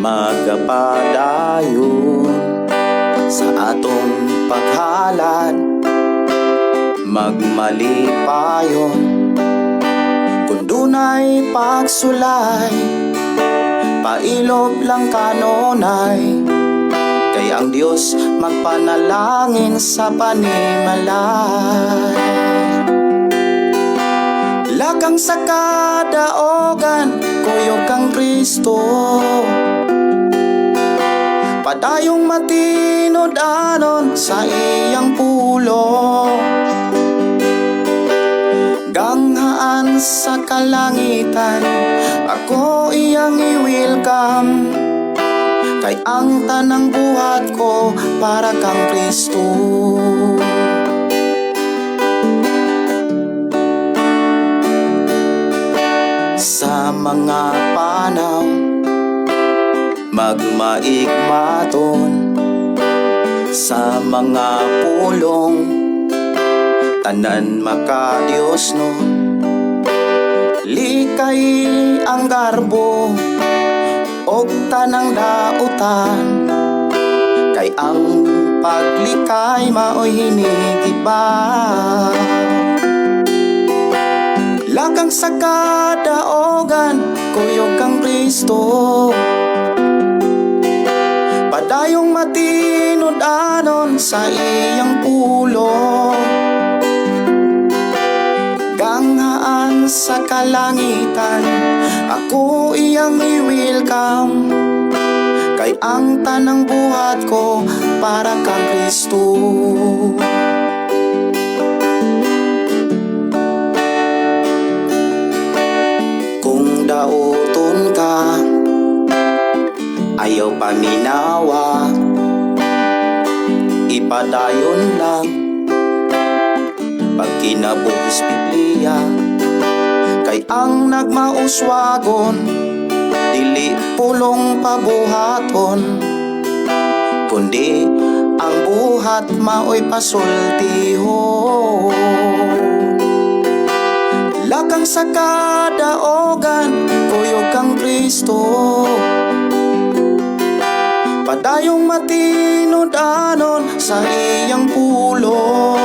Magapadayon sa atong paghalad, magmalipayon kung dunay pagsulay, pailob lang kanunay, kay ang Dios magpanalangin sa panimalay. Lakang sa kadaogan, kuyog kang Kristo, padayong matinud-anon sa iyang pulong. Ganghaan sa kalangitan, ako iyang i-welcome, kay ang tanang buhat ko para kang Kristo. Sa mga panaw, magmaigmaton sa mga pulong, tanan maka-Diyos nun. Likay ang garbo og tanang dautan, kay ang paglikay mao'y hinigiba. Lakang sa kadaogan, kuyog kang Kristo, padayong matinud-anon sa iyang pulong. Ganghaan sa kalangitan, ako iyang i-welcome, kay ang tanang buhat ko para kang Kristo. Kung dauton ka, ayaw paminawa, ipadayon lang pagkinabuhis Biblia, kay ang nagmauswagon dili pulong pabuhaton, kundi ang buhat mao'y pasultihon. Lakang sa kadaogan, kuyog kang Kristo, padayong matinud-anon sa iyang pulong.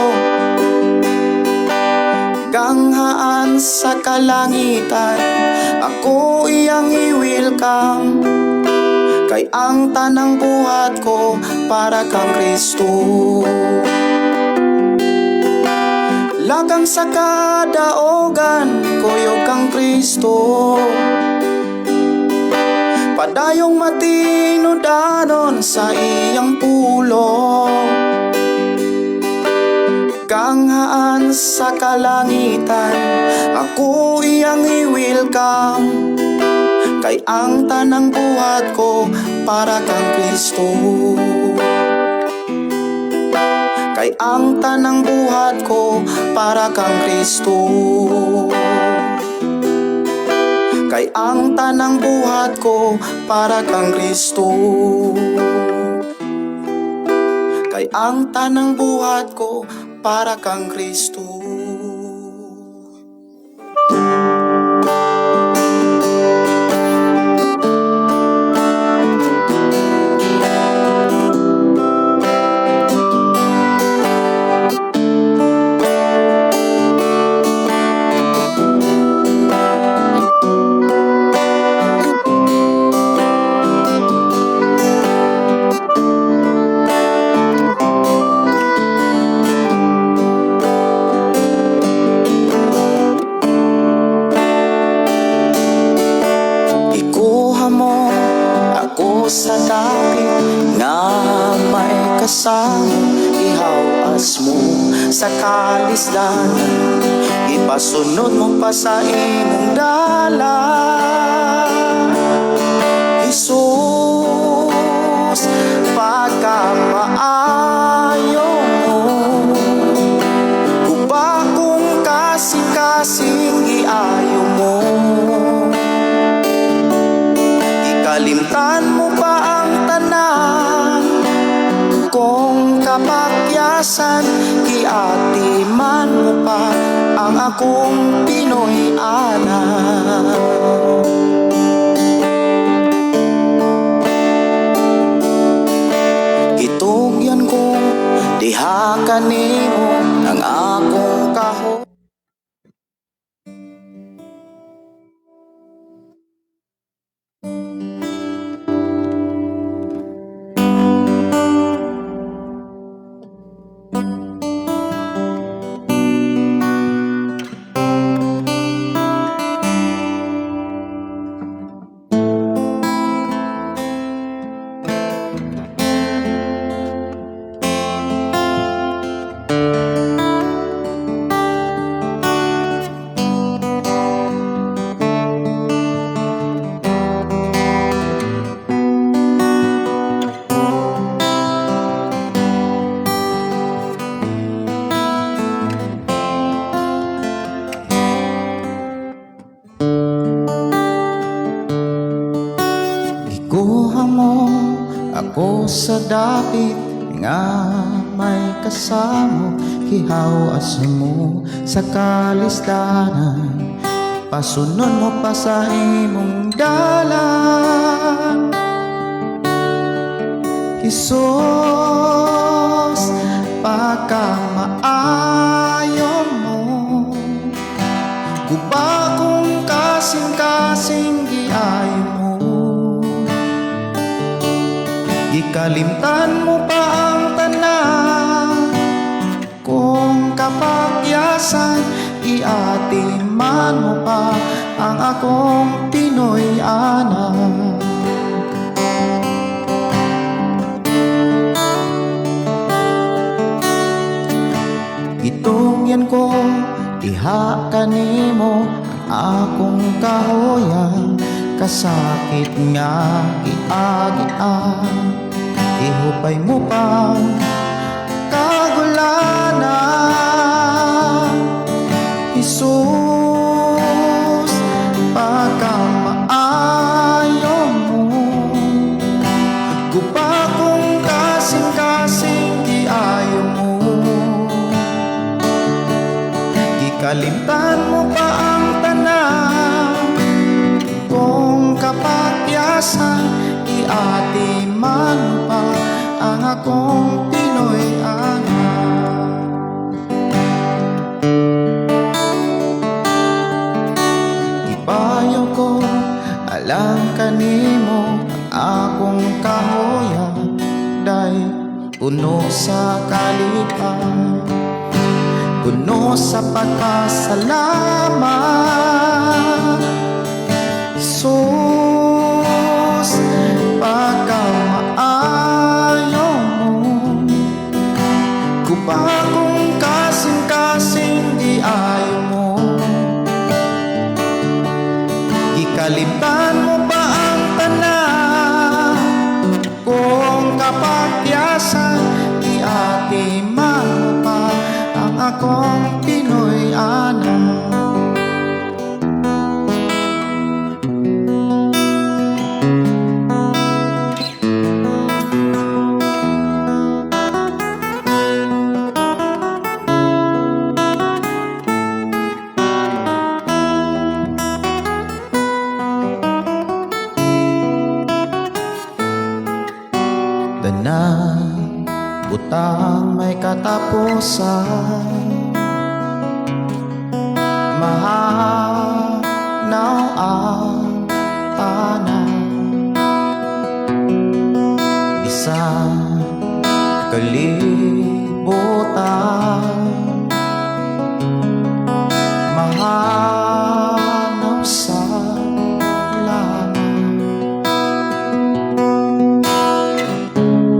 Ganghaan sa kalangitan, ako iyang i-welcome, kay ang tanang buhat ko para kang Kristo. Lakang sa kadaogan, kuyog kang Kristo, padayong matinud-anon sa iyang pulong. Ganghaan sa kalangitan, ako iyang i-welcome, kay ang tanang buhat ko para kang Kristo. Kay ang tanang buhat ko para kang Kristo. Kay ang tanang buhat ko para kang Kristo. Kay ang tanang buhat ko para kang Kristo. Ikuha mo ako sa dapit nga may kasama, ihawas mo sa kalisdanan, ipasunod mo pa sa imong dalan. Jesus, pagkamaayo mo, guba kong kasing-kasing giayo mo. Ikalimtan mo pa ang tanan kong kapakyasan, giatiman mo pa ang akong Pinoy anak. Gikuha mo ako sa dapit nga may kasamo. Gihawas mo sa kalisdanan. Pasunod mo pa sa imong dalan. Jesus, pagkamaayo mo, guba kong kasing-kasing giayo mo. Gikalimtan mo pa ang tanan kong kapakyasan. Iatiman mo pa ang akong Pinoy anak. Gitungyan ko diha kanimo ang akong kahoyan. Kasakit nga giagian, ihupay mo pa kagulanan. Jesus, pagkamaayo mo, guba kong kasing-kasing giayo mo. Gikalimtan mo pa ang tanan kong kapakyasan. Iatiman mo pa ang akong Pinoy anak. Gibayo ko alang kanimo ang akong kahoya. Day puno sa kalipay, puno sa pagpasalamat. Jesus, pagkamaayo mo, guba kong kasing-kasing giayo mo. Gikalimtan mo pa ang tanan kong kapakyasan. Iatiman mo pa ang akong Pinoy anak. Tanan butang may katapusan, mahanaw ang tanan. Bisan kalibutan, mahanaw sa lamang.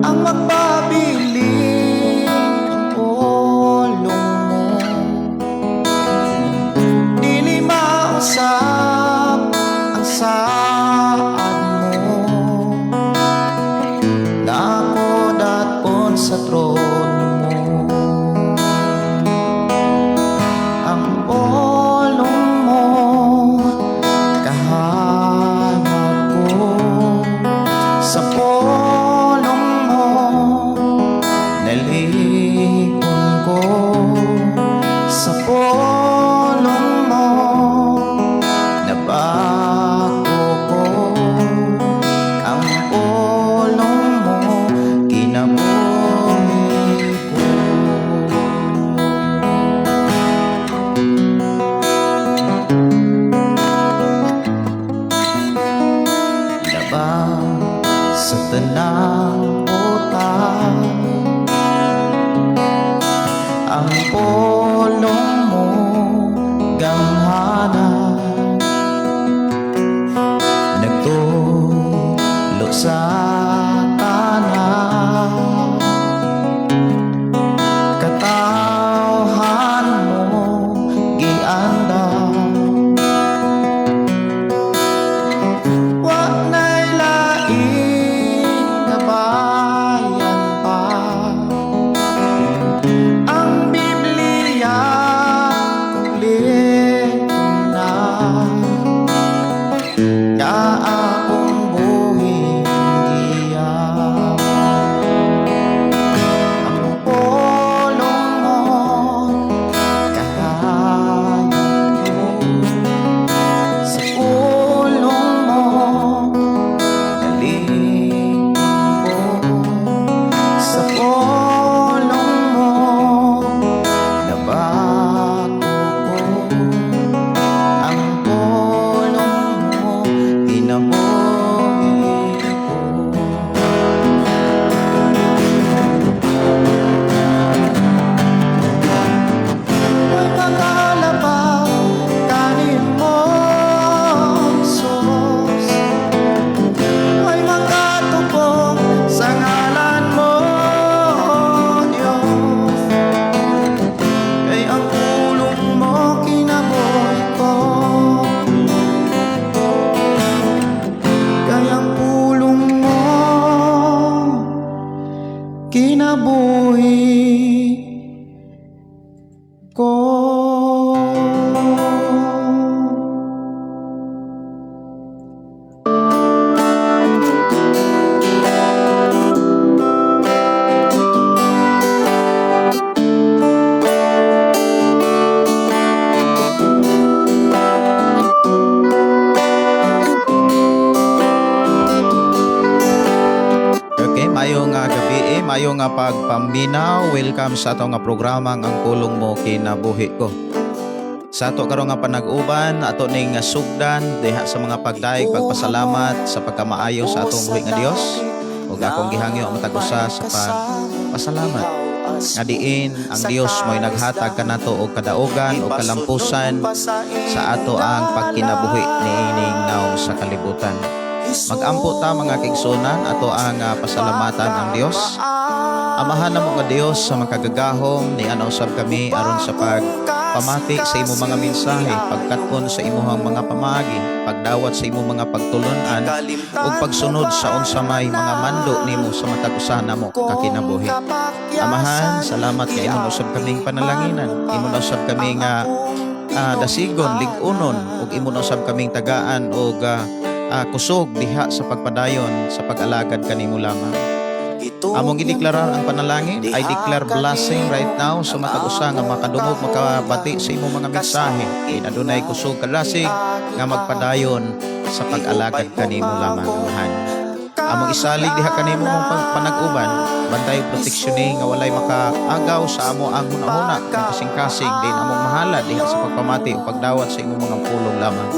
Ang magpabilin ang pulong mo, dili mausap ang saad mo. Na ako daton sa trono mo. Ang pulong mo kahayag ko. Sa pulong mo nalikon ko. Sa pulong mo nabago ko. Ang pulong mo kinabuhi ko. Labang sa tanang utang, ang pulong mo gamhanan. Nagtulo sa tanan, katawhan mo giandam. Wa na'y laing gabayan pa, ang Biblia kumpleto na. Nga akong buhi kinabuhi ko. Okay, maayong gabi eh, maayong pagpaminaw. Welcome sa ato nga programa Ang Pulong Mo Kinabuhi Ko. Sa ato karon nga panag-uban, ato ning sugdan diha sa mga pagdaig, pagpasalamat sa pagkamaayo sa atong buhi nga Dios. Ug akong gihangyo ang matag usa sa pagpasalamat nga diin ang Dios mo'y naghatag kanato og kadaugan o kalampusan sa ato ang pagkinabuhi niining naong sa kalibutan. Magampo ta, mga kaigsuonan, ato ang pasalamatan ang Dios. Amahan namo nga Dios sa makagagahom, ni ana usab kami aron sa pagpamati sa imong mga mensahe, pagkat-on sa imong mga pamaagi, pagdawat sa imong mga pagtulon-an ug pagsunod sa unsa may mga mando nimo sa matag usa namo kakinabuhi. Amahan, salamat kay imo usab kaming panalanginan, imo na usab kami nga dasigon, lig-unon, ug imo na usab kaming tagaan og kusog diha sa pagpadayon sa pag-alagad kanimo lamang. Among gideklarar ang panalangin, I declare blessing right now sa matag usa nga makadungog, makabati sa imong mga mensahe. Kay adunay kusog kalasig nga magpadayon sa pag-alagad kanimo lamang, Amahan. Among isalig diha kanimo mong panag-uban, bantay ug proteksyon nga walay makaagaw sa amo ang hunahuna ng kasing-kasing din among mahala diha sa pagpamati ug pagdawat sa imong mga pulong lamang.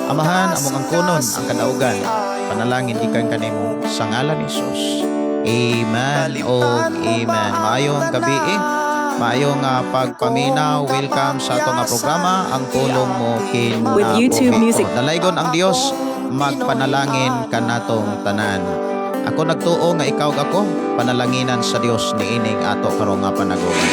Amahan, among angkonon ang kadaugan. Panalangin gikan kanimo sa ngalan ni Jesus. Amen o amen. Maayong gabi eh. Maayong pagpaminaw. Welcome sa ato nga programa, Ang Pulong Mo Kinabuhi With YouTube Ko. Music. Dalaygon ang Dios, magpanalangin kanatong tanan. Ako nagtuo nga ikaw ug ako panalanginan sa Dios niining ato karong nga panag-uban.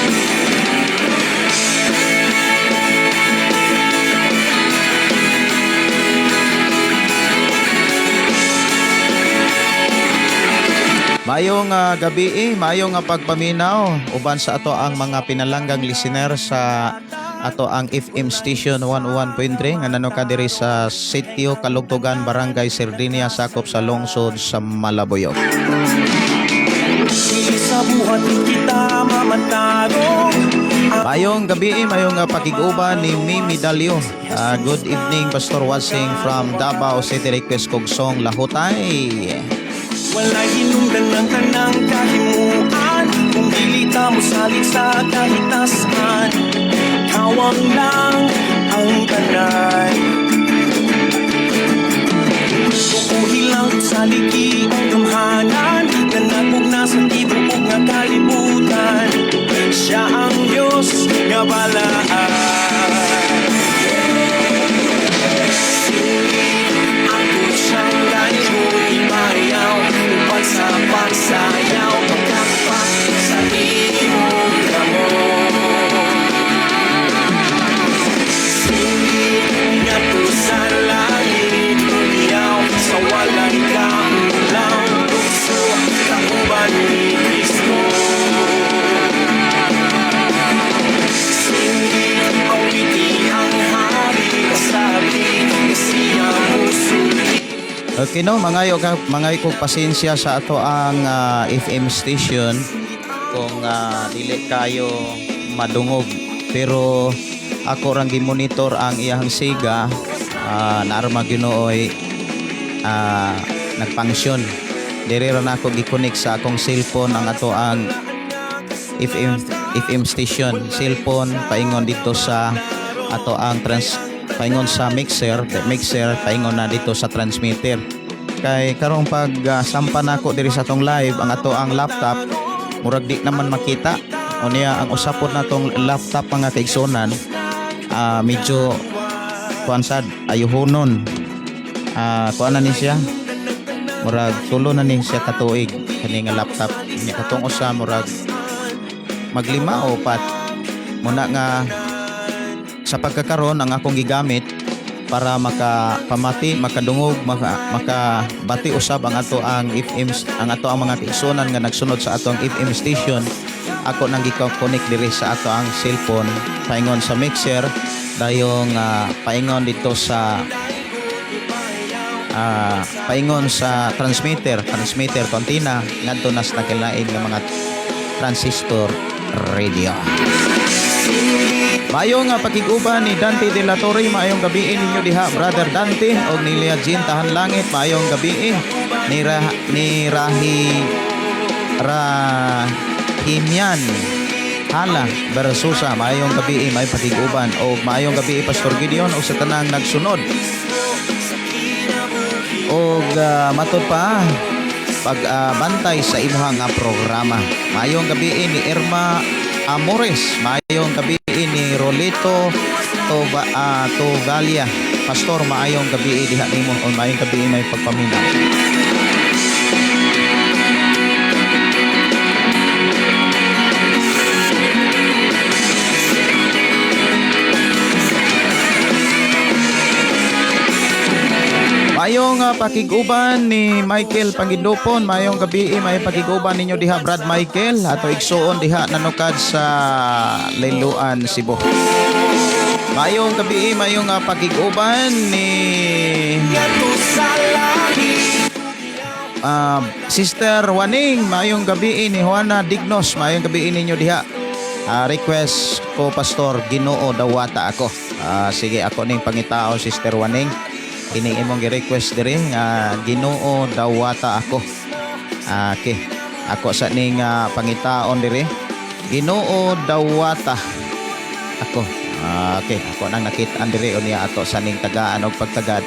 Maayong gabi eh, maayong pagpaminaw uban sa ato ang mga pinalanggang listener sa ato ang FM station 101.3 nga nano ka diri sa Sitio Kalugtugan, Barangay Sardinia, sakop sa lungsod sa Malabuyoc. Sa buhat kita mamantarong. Maayong gabi eh, maayong pakig-uban ni Mimi Dalio. Good evening, Pastor Wasing from Davao City, request kog song Lahutay. Walay hinungdan ng kanang kahimuan. Kung dili ta mosalig sa kahitasan, Kawang lang ang kanay. Tukuhi lang sa liki ang gamhanan nga nagpugna sa tibuok nga kalibutan. Siya ang Diyos nga balaan. Ako siyang ganito imayaw upang sa pagsayaw pagkapak sa imong kamot. Singit ngadto sa langit, iyaw sa walay kaulaw, lukso kauban ni Kristo. Singit awiti ang hari, kasabi nga siya musulti. Okay no, mangayo kog pasensya sa ato ang FM station kung dili kayo madungog. Pero ako rang gimonitor ang iyahang siga, naarma Ginooy nagpangsyon. Diri ra nako gi-connect sa akong cellphone ang ato ang FM FM station, cellphone paingon dito sa ato ang trans paingon sa mixer, the mixer paingon na dito sa transmitter. Kay karong pag sampa nako diri sa atong live ang ato ang laptop, murag di naman makita. O niya ang usapot natong laptop, mga kaigsunan, medyo kuan sad ayuhonon. Kuan na ni siya, murag tulo na ni siya katuig kani nga laptop niya. Katong usa murag maglima o pat muna nga sa pagkakaron ang akong gigamit. Para makapamati, makadungog, makabati usab ang ato ang FM, ang ato ang mga kaigsuonan nga nagsunod sa ato ang FM station. Ako nang gika-connect diri sa ato ang cellphone paingon sa mixer, dayong paingon dito sa paingon sa transmitter to antenna ngadto nas nakilain nga mga transistor radio. Maayong nga pakig-uban ni Dante de la Torre, maayong gabi ninyo diha, Brother Dante, og ni Lia Jean Tahan Langit, maayong gabi ni Rahi Rahimian Hala Versusa, maayong gabi, maayong pakig-uban og maayong gabi, Pastor Gideon, og sa tanang nagsunod og matod pa pagbantay sa imuhang nga programa. Maayong gabi ni Irma Amores, maayong gabi ni Rolito Tovalia. Pastor, maayong gabi diha nimo o maayong gabi, may pagpaminaw. Maayong pakig-uban ni Michael Pangindupon, maayong gabi, may pakig-uban ninyo diha, Brad Michael, ato igsuon diha nanukad sa Liloan, Cebu. Maayong gabi, maayong pakig-uban ni Ngadto sa langit. Sister Waning, maayong gabi ni Juana Dignos, maayong gabi ninyo diha. Request ko, Pastor, "Ginoo Dawata Ako." Sige, ako ning pangitao, Sister Waning. Kining imong gi-request diri nga "Ginoo Dawata Ako." Okay. Ako sa ning pangitaon diri. "Ginoo Dawata Ako." Okay, ako nang nakita diri unya ato sa ning tagaan og pagtagad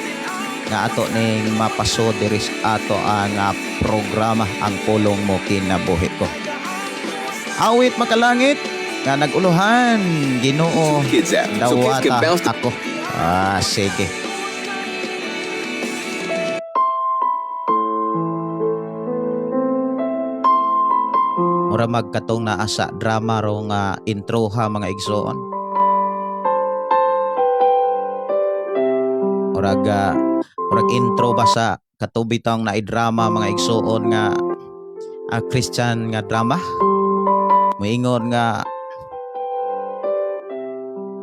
nga ato ning mapaso diri sa ato ang programa Ang Pulong Mo Kinabuhi Ko. Awit Makalangit nga nag-uluhan "Ginoo Kids app, so kids can Dawata bounce the Ako." Sige. Mura magkatong naa sa drama ro nga intro ha, mga igsoon. Murag intro ba sa kato bitawng na drama, mga igsoon, nga Christian nga drama. Moingon nga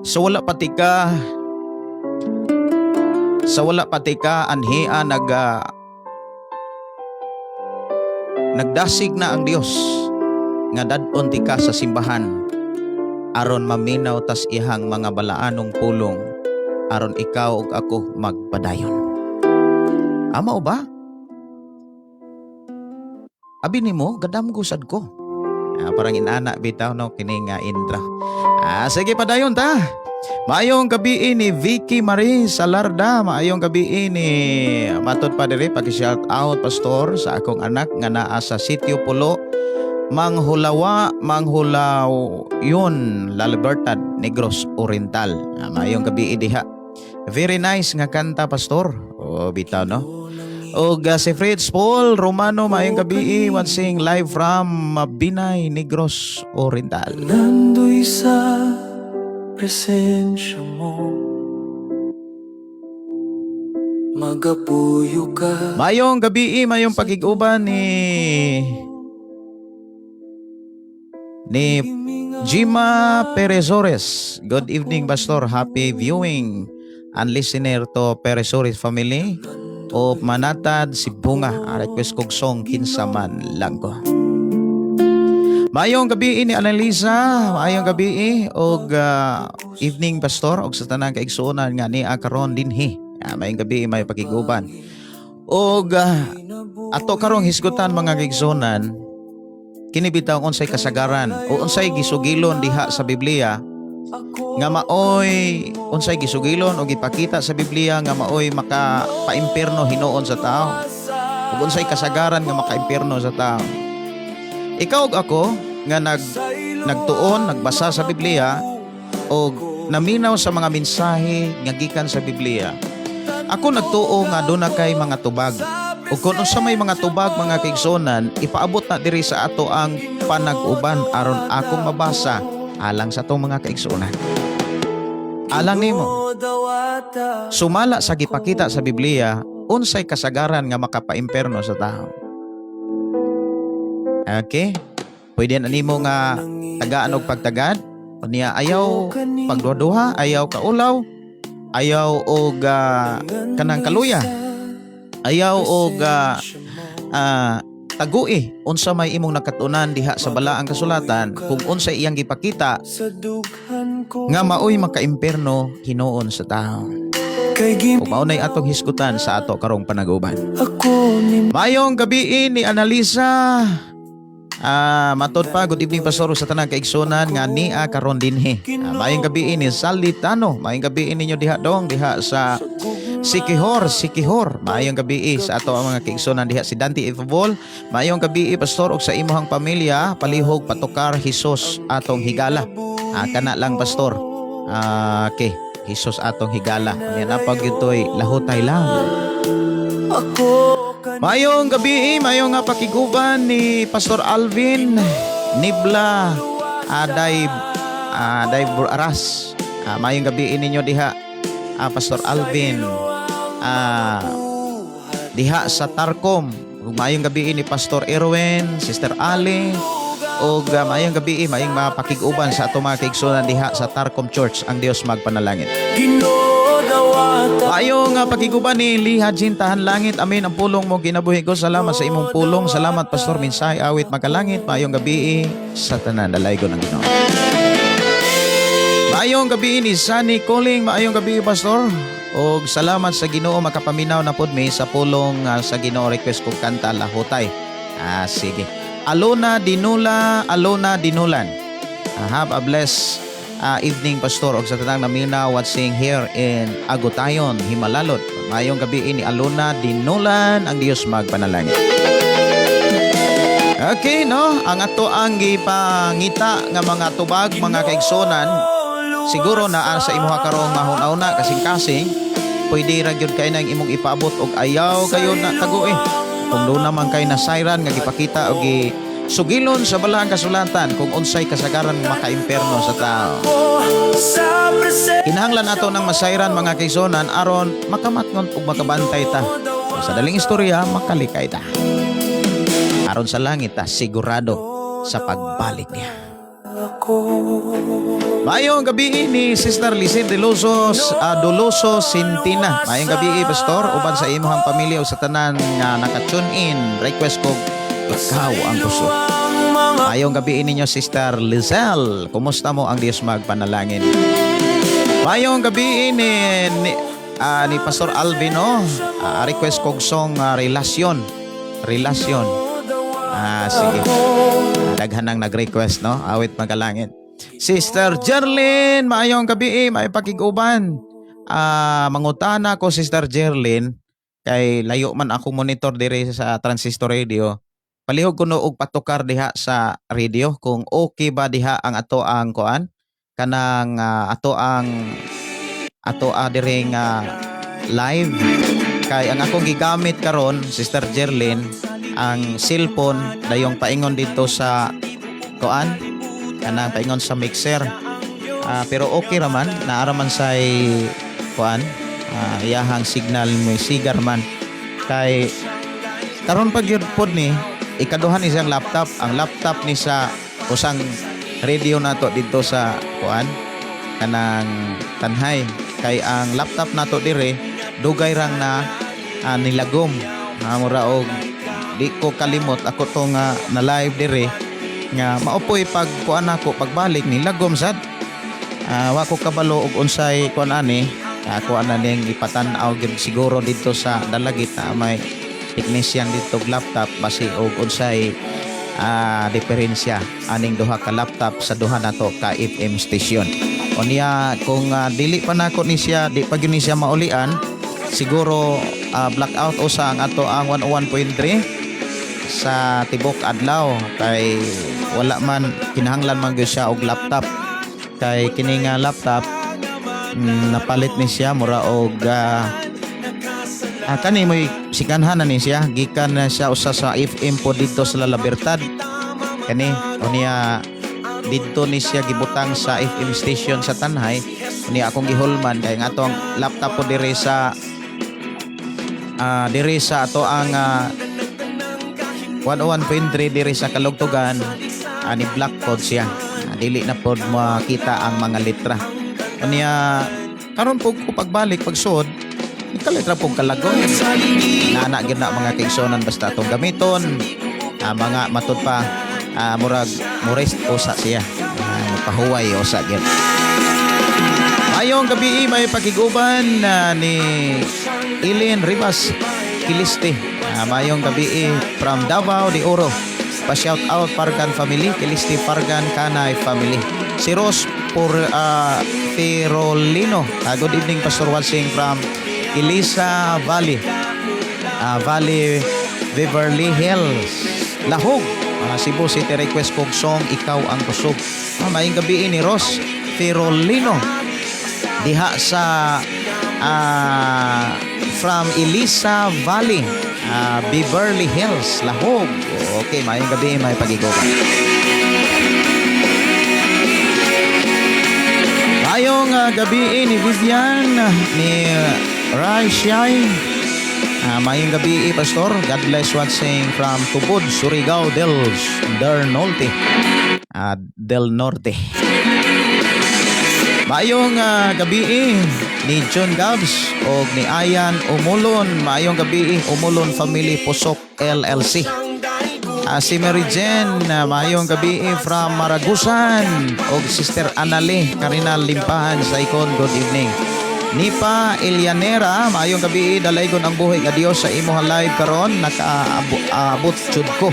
sa wala pa tika anhia nagdasig na ang Dios nga dad-on tika sa simbahan aron maminaw tas ihang mga balaanong pulong aron ikaw ug ako magpadayon. Ama o ba? Abi nimo gadamgo sad ko. Parang inana bitaw no kini nga intro. Sige, padayon ta. Maayong gabi ni Vicky Marie Salarda, maayong gabi ni matod pa diri, paki-shout out, Pastor, sa akong anak nga naa sa Sitio Pulo, Manghulawa, Manghulaw yun, La Libertad, Negros Oriental. Maayong gabi diha. Very nice nga kanta, Pastor. Oh, bitaw no. Og si Fritz Paul Romano, maayong gabi, watching live from Binay, Negros Oriental. Nando'y sa presensya mo, magapuyo ka. Maayong gabi, maayong pagig-uban ni Jima Perezores. Good evening, Pastor. Happy viewing and listener to Perezores family of Manatad, Sibonga. Request kog song "Kinsa Man Lang Ko." Maayong gabi ni Annalisa, maayong gabi og evening, Pastor, og sa tanang kaigsuonan nga nia karon dinhi. Maayong gabi, may pakiguban. Og ato karong hisgutan, mga kaigsuonan, kini bitaw unsay kasagaran o unsay gisugilon diha sa Biblia nga maoy, unsay gisugilon o gipakita sa Biblia nga maoy makapaimpierno hinuon sa tao ug unsay kasagaran nga makaimpierno sa tao. Ikaw ug ako nga nagtuon, nagbasa sa Biblia og naminaw sa mga mensahe nga gikan sa Biblia. Ako nagtuo nga duna kay mga tubag. Ug kung unsa may mga tubag, mga kaigsuonan, ipaabot na diri sa ato ang panag-uban aron akong mabasa alang sa atong mga kaigsuonan. Alang nimo. Sumala sa gipakita sa Biblia, unsay kasagaran nga makapaimpierno sa tao? Okay? Pwede na nimo nga tagaan og pagtagad. Unya ayaw pagduha-duha, ayaw kaulaw, ayaw og kanang kaluya, ayaw og tagui unsa may imong nakatunan diha sa balaang kasulatan kung unsa iyang gipakita nga maoy makaimpierno hinuon sa tao. Ug mao nay atong hisgutan sa ato karong panag-uban. Maayong gabii ni Analisa. Matod pa, good evening, Pastor, sa tanang kaigsunan nga nia karon dinhi. Maayong gabii ni Salitano. Maayong gabii ninyo diha dong diha sa Sikihor, Sikihor. Maayong gabii sa ato ang mga kaigsunan diha si Dante Ifabol. Maayong gabii, Pastor, ug sa imuhang pamilya, palihog patukar "Hesus Atong Higala." Kana lang, Pastor. Okay. "Hesus Atong Higala." Yan apag ito'y "Lahutay" lang. Maayong gabii, maayong nga pakiguban ni Pastor Alvin Nibla Aday Aday Aras. Maayong gabii ninyo diha, Pastor Alvin diha sa Tarcom. Ug maayong gabii ni Pastor Erwin, Sister Ali, ug maayong gabii, maayong mga pakig-uban sa ato mga kaigsunan diha sa Tarcom Church. Ang Dios magpanalangin. Maayong pakiguban ni Liha Jin Tahan Langit. Amin ang pulong mo kinabuhi ko. Salamat sa imong pulong. Salamat, Pastor. Mensahe awit makalangit. Maayong gabii sa tanan. Dalaygon ang Ginoo. Maayong gabii ni Sunny Calling. Maayong gabii, Pastor. Og salamat sa Ginoo, makapaminaw na pod mi sa pulong sa Ginoo. Request kog kanta, "Lahutay." Sige. Alona Dinula, Alona Dinulan. Have a blessed evening, Pastor, og sa tanang naminaw watching here in Agutayon, Jimalalud. Maayong gabii ni Alona Dinulan, ang Dios magpanalangin. Okay, no? Ang ato ang gipangita nga mga tubag, mga kaigsunan, siguro naa sa imuha karong mahuna-una, kasing-kasing, pwede ra gyud kay nang imong ipaabot og ayaw kayo na tago eh. Kung doon naman kay nasayran nga gipakita og sugilon sa balaang kasulatan kung unsay kasagaran makaimpierno sa tao. Kinahanglan ato ng masayran, mga kaigsunan, aron makamatngon ug makabantay ta. Sa daling istorya, makalikay ta. Aron sa langit ta, sigurado sa pagbalik niya. Maayong gabii ni Sister Lizette Deloso, Doloso Sintina. Maayong gabii, Pastor, uban sa imong pamilya o sa tanan nga naka-tune in. Request ko "Ikaw ang Kusog." Maayong gabii ninyo, Sister Lizelle. Kumusta mo? Ang Dios magpanalangin. Maayong gabii ni Pastor Alvino. Request kog song "Relasyon." "Relasyon." Sige. Daghan nang nag-request, no? Awit magalangit. Sister Jerlyn, maayong gabii, may pakig-uban. Mangutana ko, Sister Jerlyn, kay layo man ako monitor dire sa Transistor Radio. Palihog kuno og patukar diha sa radio kung okay ba diha ang ato ang kuan kanang ato ang ato diri nga live, kay ang akong gigamit karon, Sister Jerlyn, ang cellphone dayong paingon dito sa kuan kanang paingon sa mixer. Pero okay raman, naa raman say kuan iyahang signal, may sigar man, kay karon pag yun pod ni ikaduhan ni siyang laptop, ang laptop ni sa usang radio nato dito sa kuan kanang Tanhay, kay ang laptop nato dire dugay rang na nilagom. Mura og di ko kalimot ako to nga na live dire nga maopoy pag kuan ako, pagbalik nilagom sad. Wa ko kabalo og unsay kuan ani. Ako ana ning ipatan-aw gyud siguro dito sa Dalagit na may technician dito og laptop, basi og unsay diferensya aning duha ka laptop sa duha nato ka FM station. Unya kung dili pa nako ni siya, di pa gyud ni siya maulian, siguro blackout usa ang ato ang 101.3 sa tibok adlaw, kay wala man kinahanglan man gyud siya og laptop, kay kini nga laptop napalit ni siya mura og kani mo'y sikanhan na ni siya, gikan na siya usa sa FM po dito sa La Libertad kani. Unya Didto ni siya gibutang sa FM station sa Tanjay ni akong gihulman kay nga atong laptop po diri sa ato ang 101.3 diri sa Kalugtugan, ani black code siya. Dili na pod makita ang mga letra. Unya karon po ko pagbalik, pagsud, nagkaletra po kalagon. Naana gyud na, mga kaigsuonan, basta atong gamiton mga matud pa, murag mo-rest usa siya, pahuway usa gyud. Mayong gabi, may pakiguban ni Ilin Rivas Kiliste. Mayong gabi from Davao de Oro. Pa-shout out Pargan family, Kiliste Pargan Kanay family. Si Rose por Ferolino. Good evening, Pastor Walsing, from Elisa Valley. Valley Beverly Hills. Lahug. Cebu City, request kog song "Ikaw ang Kusog". Maayong gabi ni Rose Ferolino diha sa from Elisa Valley, Beverly Hills, Lahog. Okay, maayong gabi, may pagiguban. Maayong gabi ni Vivian, ni Rai Shai. Maayong gabi, Pastor. God bless, watching from Tubod, Surigao del Norte. Del Norte. Maayong gabi ni John Gabs o ni Ayan Umulon. Maayong gabi, Umulon Family Pusok LLC. Si Mary Jen, maayong gabi from Maragusan o Sister Anale Karina Limpahan sa Icon. Good evening. Nipa Elianera, maayong gabi, dalaygon ang buhi nga Dios sa imo live karon, nakaabot jud ko.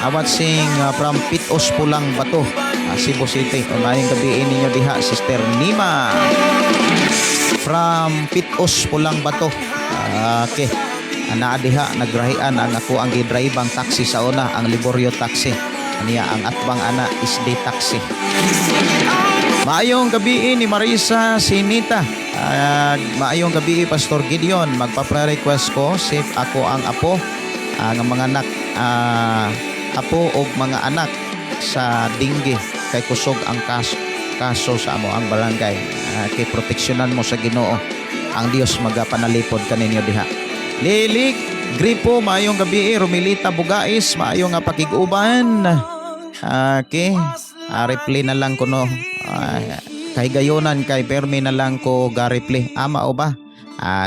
Watching from Pitos Pulang Bato, Cebu City. Maayong gabi ninyo diha, Sister Nima. From Pitos Pulang Bato. Okay. Naa diha nagrahian ang ako ang gidribang taxi sa una, ang Liborio Taxi. Aniya ang atbang ana SD Taxi. Maayong gabi ni Marisa Sinita. Maayong gabi, Pastor Gideon. Magpa-request ko, safe ako ang apo, ang mga anak, apo og mga anak sa dinggi kay kusog ang kaso sa amo ang barangay. Kay proteksyonan mo sa Ginoo. Ang Dios magapanalipod kaninyo diha. Lilik Gripo, maayong gabi. Romilita Bugais, maayong nga pakig-uban. Okay. Reply na lang ko no. Kahigayonan kay permi na lang ko ga-reply. Ama o ba?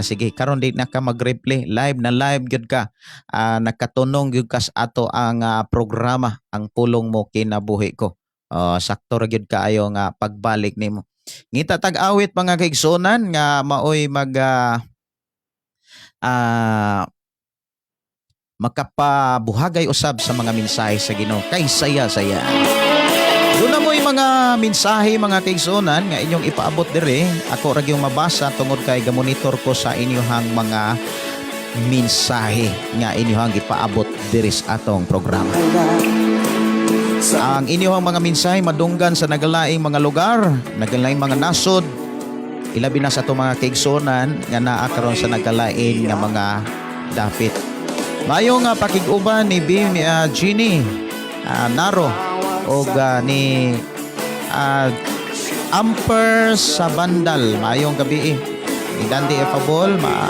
Sige, karon di na ka mag-reply. Live na live gyud ka. Nakatunong gyud ka sa ato ang programa, "Ang Pulong Mo Kinabuhi Ko". Sakto ra gyud kaayo nga pagbalik nimo. Ngita tag-awit, mga kaigsuonan, nga maoy mag makapabuhagay usab sa mga mensahe sa Ginoo kay saya-saya. Doon na mo'y mga mensahe, mga kaigsuonan, nga inyong ipaabot dire. Ako ra gyung mabasa tungod kay gamonitor ko sa inyong mga mensahe nga inyong ipaabot diri sa atong programa. Ang inyong mga mensahe madunggan sa nagalaing mga lugar, nagalaing mga nasod, ilabi na sa atong mga kaigsuonan nga naa karon sa nagalain nga mga dapit. Mayo nga pakig-uban ni Bim Genie Naro og ni Amper sa Bandal. Maayong gabi. Ni Dandy Efabol, ma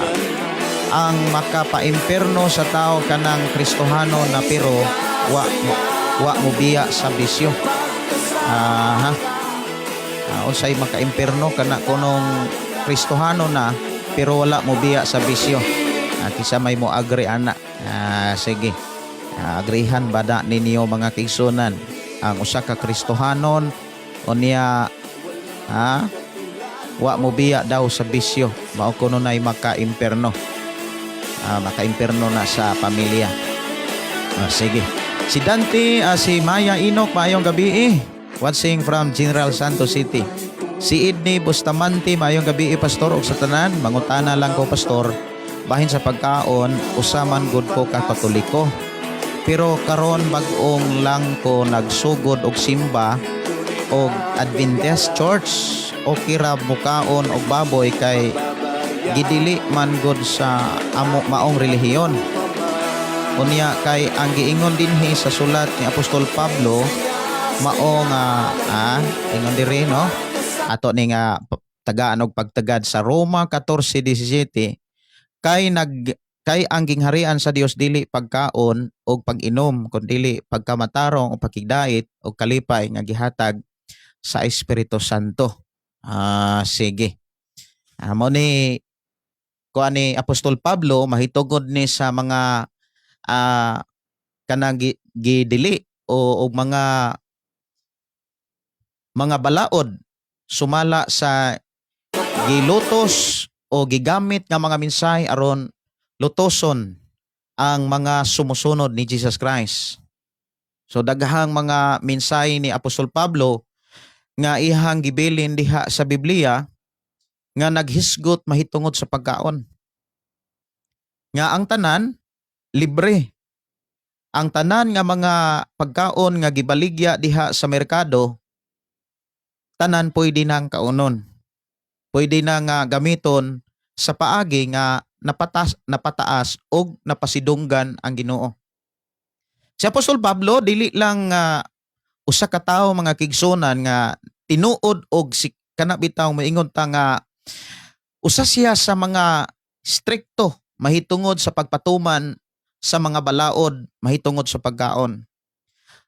ang makapaimpierno sa tao kanang Kristohano na pero wa mo biya sa bisyo. Ha. Unsay makaimpierno kana kunong Kristohano na pero wala mo biya sa bisyo? Kisa may mo agree ana? Sige. Agreehan ba da ninyo, mga kaigsuonan, ang usa ka Kristohanon unya ha wa mo biya daw sa bisyo, mao kuno nay maka-imperno? Maka-imperno na sa pamilya. Sige. Si Dante, si Maya Inok, maayong gabi eh. Watching from General Santos City. Si Idney Bustamante, maayong gabi eh, Pastor og sa tanan. Mangutana lang ko, Pastor. Bahin sa pagkaon, usa man gud ko ka Katoliko. Pero karon bag-ong lang ko nagsugod og simba og Adventist Church. Okay ra mukaon og baboy kay gidili man gud sa amo maong relihiyon? Unya kay ang giingon dinhi sa sulat ni Apostol Pablo Mao nga ingon diri, no, ato ni nga tagaan og pagtagad sa Roma 14:17, kay ang gingharian sa Dios dili pagkaon og pag-inom, kun dili pagkamatarong o pakigdait og kalipay nga gihatag sa Espiritu Santo. Sige. Mao ni kuan ni Apostol Pablo mahitungod ni sa mga kanang gidili o og mga balaod sumala sa gilutos o gigamit nga mga mensahe aron lutoson ang mga sumusunod ni Jesus Christ. So daghang mga mensahe ni Apostol Pablo nga ihang gibilin diha sa Biblia nga naghisgot mahitungod sa pagkaon. Nga ang tanan libre. Ang tanan nga mga pagkaon nga gibaligya diha sa merkado, tanan pwede nang kaunon. Pwede na nga gamiton sa paagi nga napataas og napasidunggan ang Ginoo. Si Apostol Pablo dili lang usa ka tawo, mga kaigsuonan, nga tinuod og si kana bitaw moingon ta nga usa siya sa mga strikto mahitungod sa pagpatuman sa mga balaod mahitungod sa pagkaon.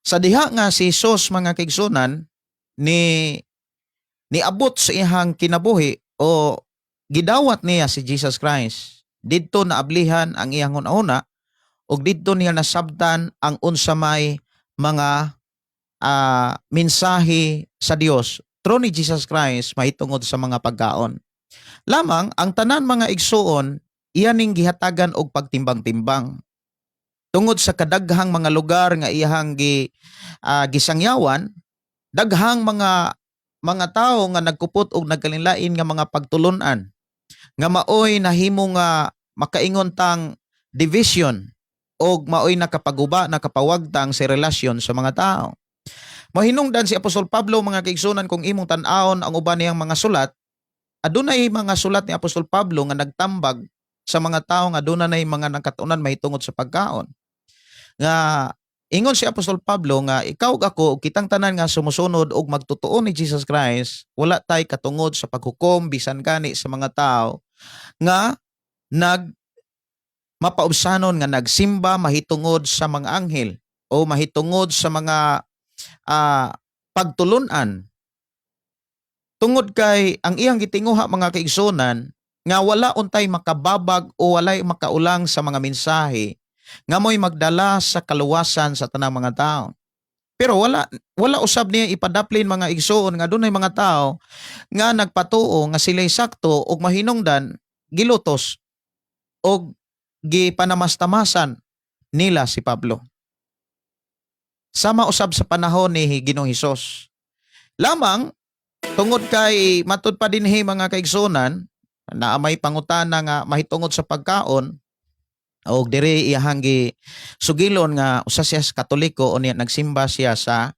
Sa diha nga si Jesus, mga kaigsuonan, ni niabot sa iyang kinabuhi o gidawat niya si Jesus Christ, didto naablihan ang iyang hunahuna ug didto niya nasabtan ang unsa may mga mensahe sa Dios through ni Jesus Christ mahitungod sa mga pagkaon. Lamang ang tanan, mga igsuon, iya ning gihatagan og pagtimbang-timbang. Tungod sa kadaghang mga lugar nga iyahang gisangyawan, daghang mga tawo nga nagkupot og nagkalinlain nga mga pagtulunan nga maoy nahimo nga makaingon tang division og maoy nakapaguba, nakapawagtang sa relasyon sa mga tao. Mahinungdan si Apostol Pablo, mga kaigsunan, kung imong tan-awon ang uban niyang mga sulat, adunay mga sulat ni Apostol Pablo nga nagtambag sa mga tao nga aduna nay mga nakatunan mahitungod sa pagkaon. Nga ingon si Apostol Pablo nga ikaw ug ako ug kitang tanan nga sumusunod og magtotoo ni Jesus Christ, wala tay katungod sa paghukom bisan gani sa mga tao nga nag mapaubsanon nga nagsimba mahitungod sa mga anghel o mahitungod sa mga pagtulunan, tungod kay ang iyang gitinguha, mga kaigsunan, nga wala untay makababag o walay makaulang sa mga mensahe nga mo'y magdala sa kaluwasan sa tanang mga tao. Pero wala wala usab niya ipadaplin, mga igsuon, nga dunay mga tao nga nagpatuo nga sila'y sakto ug mahinungdan gilutos og gipanamastamasan nila si Pablo. Sama usab sa panahon ni Ginoong Hesus. Lamang tungod kay matud pa dinhi, mga kaigsunan, naa may pangutana nga mahitungod sa pagkaon og diri iyahang gi sugilon nga usa siya sa Katoliko, unya nagsimba siya sa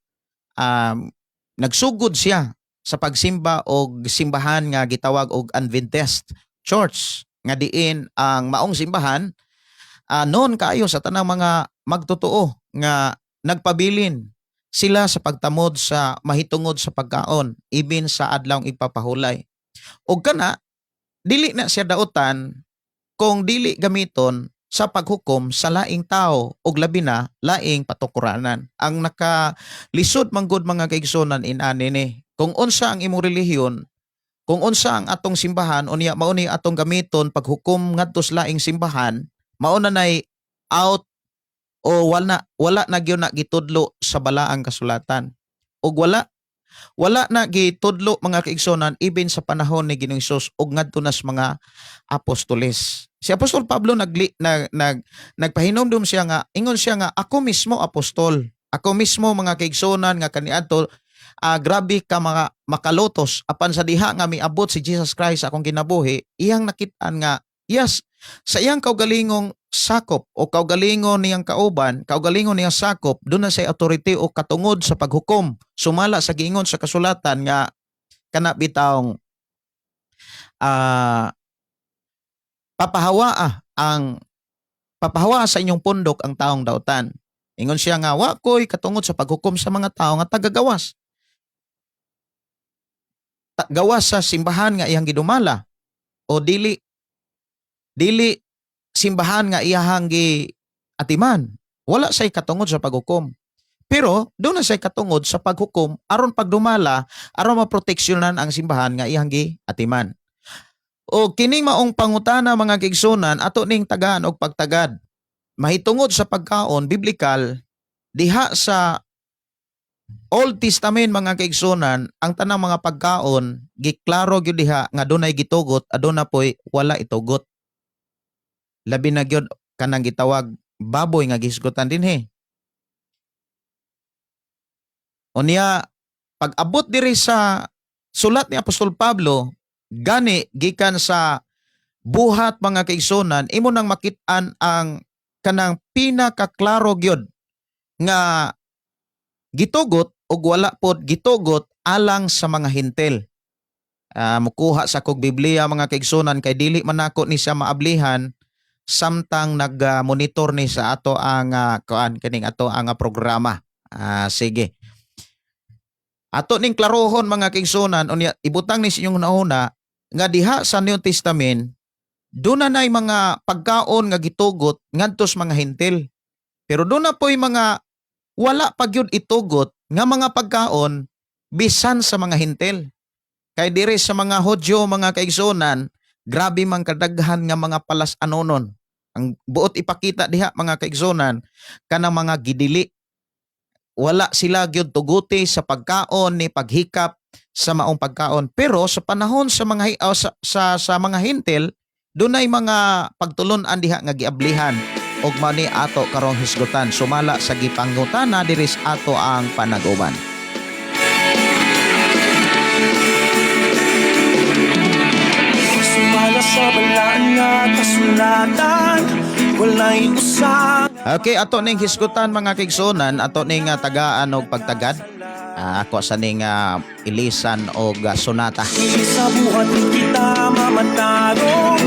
nagsugod siya sa pagsimba og simbahan nga gitawag og Adventist Church, nga diin ang maong simbahan noon kaayo sa tanang mga magtotoo nga nagpabilin sila sa pagtamod sa mahitungod sa pagkaon ibin sa adlawng igpapahulay. Og kana dili na siya dautan kung dili gamiton sa paghukom sa laing tao og labi na laing patukuranan. Ang nakalisod manggod, mga kaigsunan, inani ni. Kung unsa ang imong relihiyon, kung unsa ang atong simbahan, unya mao ni atong gamiton paghukom ngadto sa laing simbahan, mao na nay out o wala wala na gyud na gitudlo sa balaang kasulatan. Ug wala wala na gitudlo, mga kaigsunan, even sa panahon ni Ginoong Hesus ug ngadto na sa mga apostoles. Si Apostol Pablo nagli, nag, nag nagpahinumdum siya nga ingon siya nga ako mismo apostol. Ako mismo, mga kaigsunan, nga kaniadto grabe ka mga makalutos, apan sa diha nga miabot si Jesus Christ sa akong kinabuhi, iyang nakit-an nga yes, sa iyang kaugalingong sakop o kaugalingon niyang kauban, kaugalingon niyang sakop, duna siya'y authority o katungod sa paghukom sumala sa giingon sa kasulatan nga kana bitawng papahawaa ang papahawa sa inyong pundok ang taong dautan. Ingon siya nga wa ko'y katungod sa paghukom sa mga tao nga tagagawas. Gawas sa simbahan nga iyang gidumala o dili dili simbahan nga iyahang gi atiman. Wala say katungod sa paghukom. Pero doon na say katungod sa paghukom aron pagdumala, aron maproteksyonan ang simbahan nga iyang gi atiman. O kining maong pangutana, mga kaigsunan, ato ning tagaan og pagtagad. Mahitungod sa pagkaon biblikal diha sa Old Testament, mga kaigsunan, ang tanang mga pagkaon giklaro gyud diha nga dunay gitugot, aduna poy wala itugot. Labi na gyud kanang gitawag baboy nga gihisgutan dinhi. Unya pag abot diri sa sulat ni Apostol Pablo, gani gikan sa Buhat, mga kaigsunan, imo nang makit-an ang kanang pinakaklaro gyud nga gitugot ug wala pod gitugot alang sa mga Hentil. Mukuha sa kog Biblia, mga kaigsunan, kay dili man nako ni siya maablihan samtang nag-monitor ni sa ato ang kuan kining ato ang programa. Sige. Ato ning klarohon, mga kaigsunan, unya ibutang ni sa inyong nauna nga diha sa New Testament doon na nay mga pagkaon nga gitugot ngadto sa mga Hentil. Pero doon na po'y mga wala pa gyud itugot nga mga pagkaon bisan sa mga Hentil. Kay diri sa mga Hudyo, mga kaigsunan, grabe man kadaghan nga mga palas-anonon. Ang buot ipakita diha, mga kaigsunan, kanang mga gidili. Wala sila gyud tuguti sa pagkaon ni paghikap sa maong pagkaon. Pero sa panahon sa mga sa mga Hentil, dunay mga pagtulon-an diha nga giablihan ug mao ni ato karong hisgutan sumala sa gipangutana diri sa ato ang panag-uban. Sumala sa balaan nga kasulatan, walay usa. Okay, ato ning hisgutan, mga kaigsunan, ato ning tagaan og pagtagad. Ako sa ning ilisan og sonata. Sa buhat kita mamatarong,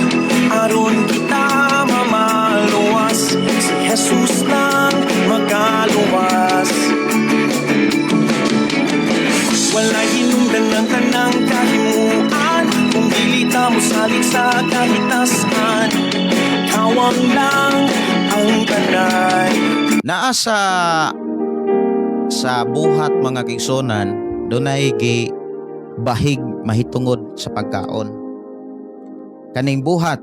aron kita mamaluwas. Si Jesus lang magaluwas. Walay hinungdan ng tanang kahimuan kung dili ta mosalig sa kahitasan. Kawang lang ang kanay. Naa sa Buhat, mga kaigsunan, dunay gi bahig mahitungod sa pagkaon. Kaning Buhat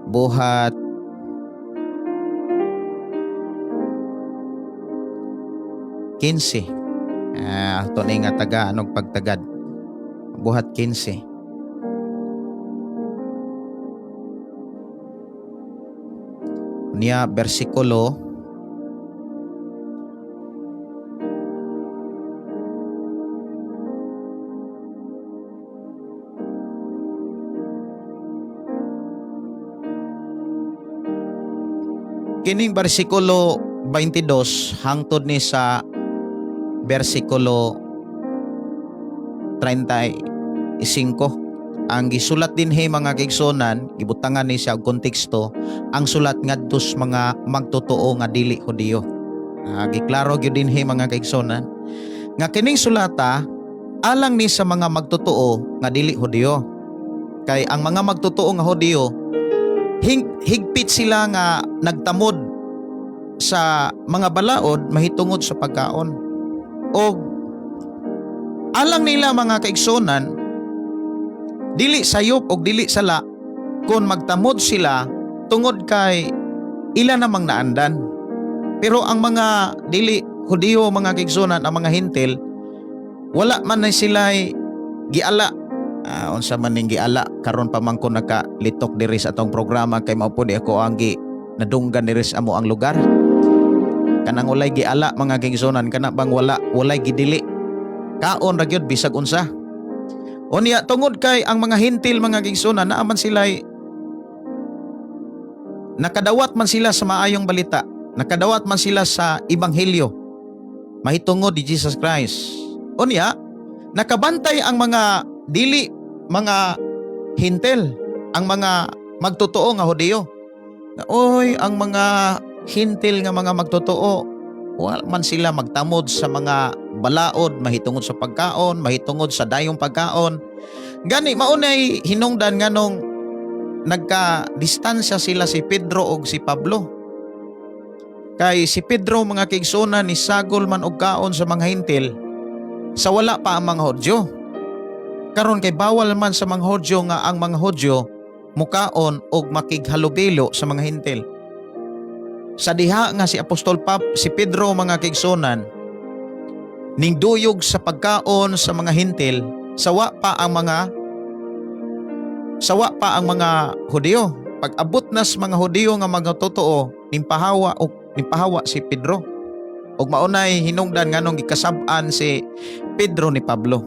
Buhat 15. Ato ni nga taga anong pagtagad. Buhat 15. Niya bersikulo kining bersikulo 22 hangtod ni sa bersikulo 35. Ang gisulat dinhi, mga kaigsunan, gibutangan ni siya og konteksto ang sulat ngadto sa mga magtotoo nga dili Hudiyo. Giklaro gyud dinhi, mga kaigsunan, nga kining sulata alang ni sa mga magtotoo nga dili Hudiyo. Kay ang mga magtotoo nga Hudiyo, higpit sila nga nagtamod sa mga balaod mahitungod sa pagkaon. O alang nila, mga kaigsunan, dili sayop og dili sala kung magtamod sila tungod kay ila namang naandan. Pero ang mga dili Hudiyo, mga kaigsunan, ang mga Hentil, wala man na sila giala. Unsa man ning giala? Karon pa man ko nakalitok diri sa atong programa kay mao po di ako ang gi nadunggan diri sa amo ang lugar. Kanang walay giala, mga kaigsunan, kana bang wala walay gidili. Kaon ra gyud bisag unsa. Unya tungod kay ang mga Hentil, mga kaigsunan, naa man sila nakadawat man sila sa maayong balita, nakadawat man sila sa ebanghelyo mahitungod ni Jesus Christ. Unya nakabantay ang mga dili mga Hentil, ang mga magtotoo nga Hudiyo. Na, "Oy, ang mga Hintil nga mga magtotoo, wala man sila magtamod sa mga balaod mahitungod sa pagkaon, mahitungod sa dayong pagkaon. Gani maunay hinungdan nganong nagka-distansya sila si Pedro og si Pablo. Kay si Pedro, mga kaigsuonan, ni sagol man og kaon sa mga Hintil sa wala pa ang mga Hudyo. Karon kay bawal man sa mga Hudyo nga ang mga Hudyo mukaon og makighalubilo sa mga Hintil. Sa diha nga si Apostol si Pedro, mga kaigsuonan, ningduyog sa pagkaon sa mga Hintil sawa pa ang mga Hudyo. Pag abot na sa mga Hudyo nga mga totoo, nimpahawa og nimpahawa si Pedro. Ug maunay hinungdan nganong gikasab-an si Pedro ni Pablo.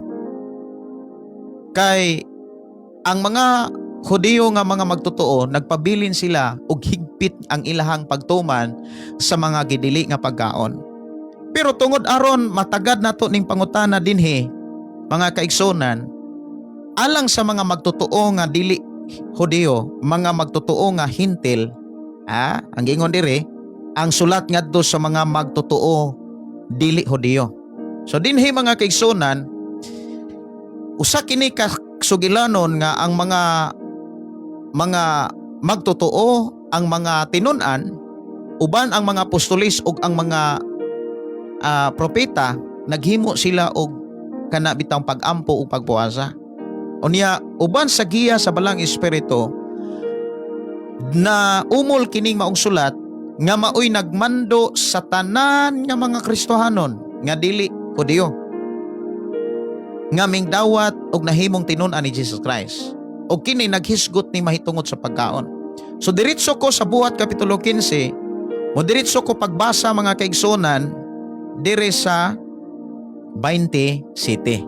Kay ang mga Hudiyo nga mga magtotoo, nagpabilin sila og higpit ang ilahang pagtuman sa mga gidili nga pagkaon. Pero tungod aron matagad nato ning pangutana dinhi, mga kaigsunan, alang sa mga magtotoo nga dili Hudiyo, mga magtotoo nga Hintil, ang gingon diri, ang sulat ngadto sa mga magtotoo dili Hudiyo. So dinhi, mga kaigsunan, usa kini ka sugilanon nga ang mga magtotoo, ang mga tinun-an uban ang mga apostolis ug ang mga propeta, naghimo sila og kana bitang pag-ampo ug pagpuasa. Unya uban sa giya sa Balang Espiritu na umol kining maong sulat nga maoy nagmando sa tanan nga mga Kristohanon nga dili Hudiyo nga mingdawat og nahimong tinun-an ni Jesus Christ. Og kini naghisgot ni mahitungod sa pagkaon. So diretso ko sa Buhat Kapitulo 15, mo diretso ko pagbasa, mga kaigsunan, dire sa 27.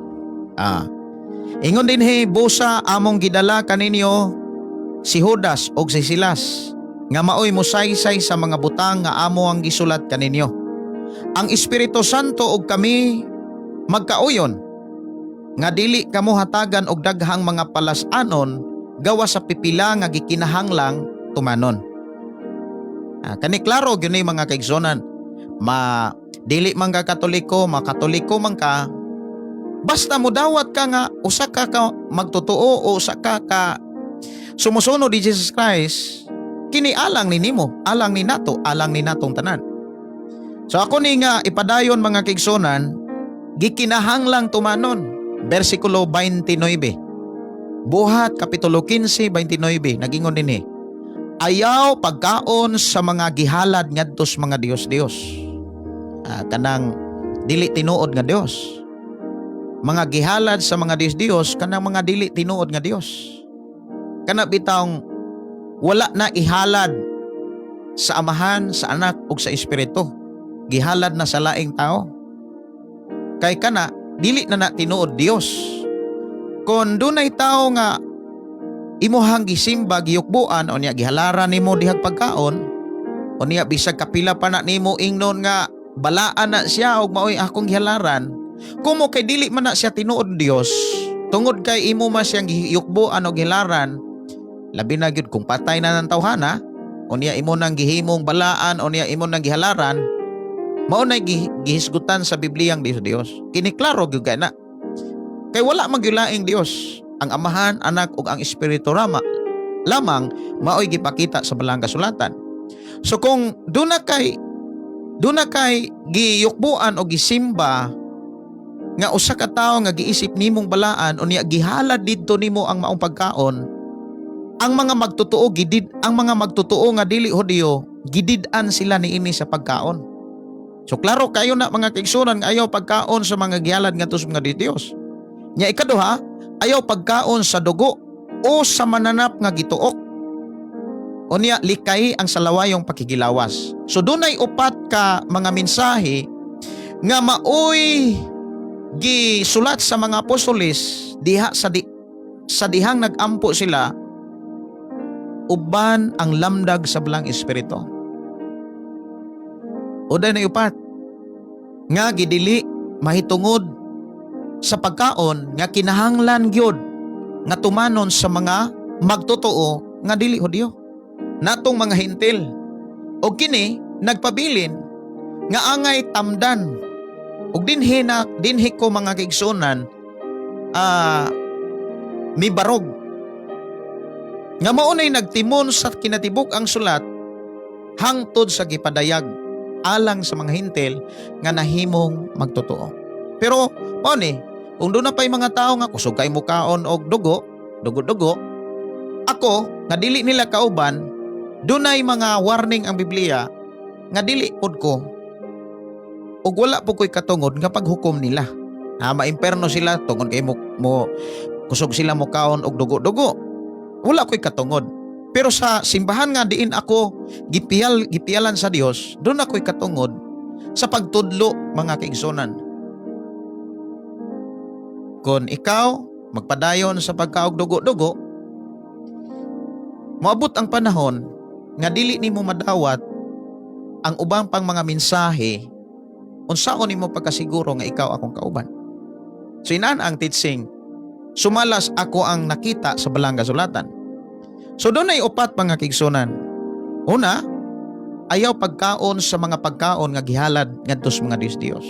Ingon dinhi, "Busa among gidala kaninyo si Judas og si Silas nga maoy musaysay sa mga butang nga amo ang gisulat kaninyo. Ang Espiritu Santo ug kami magkauyon nga dili kamo hatagan og daghang mga palas-anon gawas sa pipila nga gikinahanglang tumanon." Kani klaro gyud ni, mga kaigsunan. Ma dili man ka Katoliko, makatoliko man ka, basta modawat ka nga usa ka ka magtotoo o usa ka ka sumusunod ni Jesus Christ, kini alang ni nimo, alang ni nato, alang ni natong tanan. So ako ni nga ipadayon, mga kaigsunan, gikinahanglang tumanon. Versikulo 29. Buhat Kapitulo 15, 29, nagingon dinhi. "Ayaw pagkaon sa mga gihalad ngadto sa mga Dios-Dios." Kanang dili tinuod nga Dios. Mga gihalad sa mga Dios-Dios, kanang mga dili tinuod nga Dios. Kana bitawng wala na ihalad sa Amahan, sa Anak ug sa Espiritu. Gihalad na sa laing tao. Kay kana dili na na tinuod Dios. Kung dunay tao nga imuhang gisimba, giyukbuan, o niya gihalaran nimo dihag pagkaon, o niya bisag kapila pa na nimo ingnon nga balaan na siya og maoy akong gihalaran, kumo kay dili man na siya tinuod Dios, tungod kay imo man siyang giyukbuan o gihalaran, labi na gyud kung patay na ng tawhana, o niya imo nang gihimong balaan, o niya imo nang gihalaran, mao nay gihisgutan sa Bibliyang Dios Dios. Kini klaro gyud kay na. Kay wala man gyud laing Dios. Ang Amahan, Anak ug ang Espiritu rama lamang maoy gipakita sa Balang Kasulatan. So kung duna kay giyukbuan o gisimba nga usa ka tawo nga giisip nimong balaan, unya gihalad didto nimo ang maong pagkaon, ang mga magtotoo gidid ang mga magtotoo nga dili Hudiyo, gidid-an sila niini sa pagkaon. So klaro kayo na, mga kaigsunan, nga ayaw pagkaon sa mga gihalad ngadto sa mga Diyos. Nya ikaduha, ayaw pagkaon sa dugo o sa mananap nga gituok. Unya likay ang salawayong pakigilawas. So dunay upat ka mga mensahe nga maoy gisulat sa mga apostoles diha sa dihang nagampo sila uban ang lamdag sa Balang Espiritu. Uday na upat nga gidili mahitungod sa pagkaon nga kinahanglan gyud nga tumanon sa mga magtotoo nga dili Hudyo, natong mga Hintil. O kini Nagpabilin nga angay tamdan. Ug dinhi na dinhi ko, mga kaigsunan, mibarog nga mao nay nagtimon sa kinatibuk ang sulat hangtod sa gipadayag alang sa mga Hintil nga nahimong magtotoo. Pero mao ni, kung duna pa'y mga tao nga kusog kay mukaon og dugo, dugo-dugo, ako nga dili nila kauban, dunay mga warning ang Biblia nga dili pod ko ug wala po ko'y katungod nga paghukom nila. Ha, maimperno sila tungod kay mo kusog sila mukaon og dugo-dugo. Wala ko'y katungod. Pero sa simbahan nga diin ako gipiyalan sa Dios, doon ako'y katungod sa pagtudlo, mga kaigsunan. Kung ikaw magpadayon sa pagkaog dugo-dugo, moabot ang panahon nga dili nimo madawat ang ubang pang mga mensahe, unsaon nimo pagkasiguro nga ikaw akong kauban? So inaan ang teaching sumalas ako ang nakita sa Balang Kasulatan. So dunay upat, mga kaigsunan. Una, ayaw pagkaon sa mga pagkaon nga gihalad ngadto sa mga Diyos-Diyos.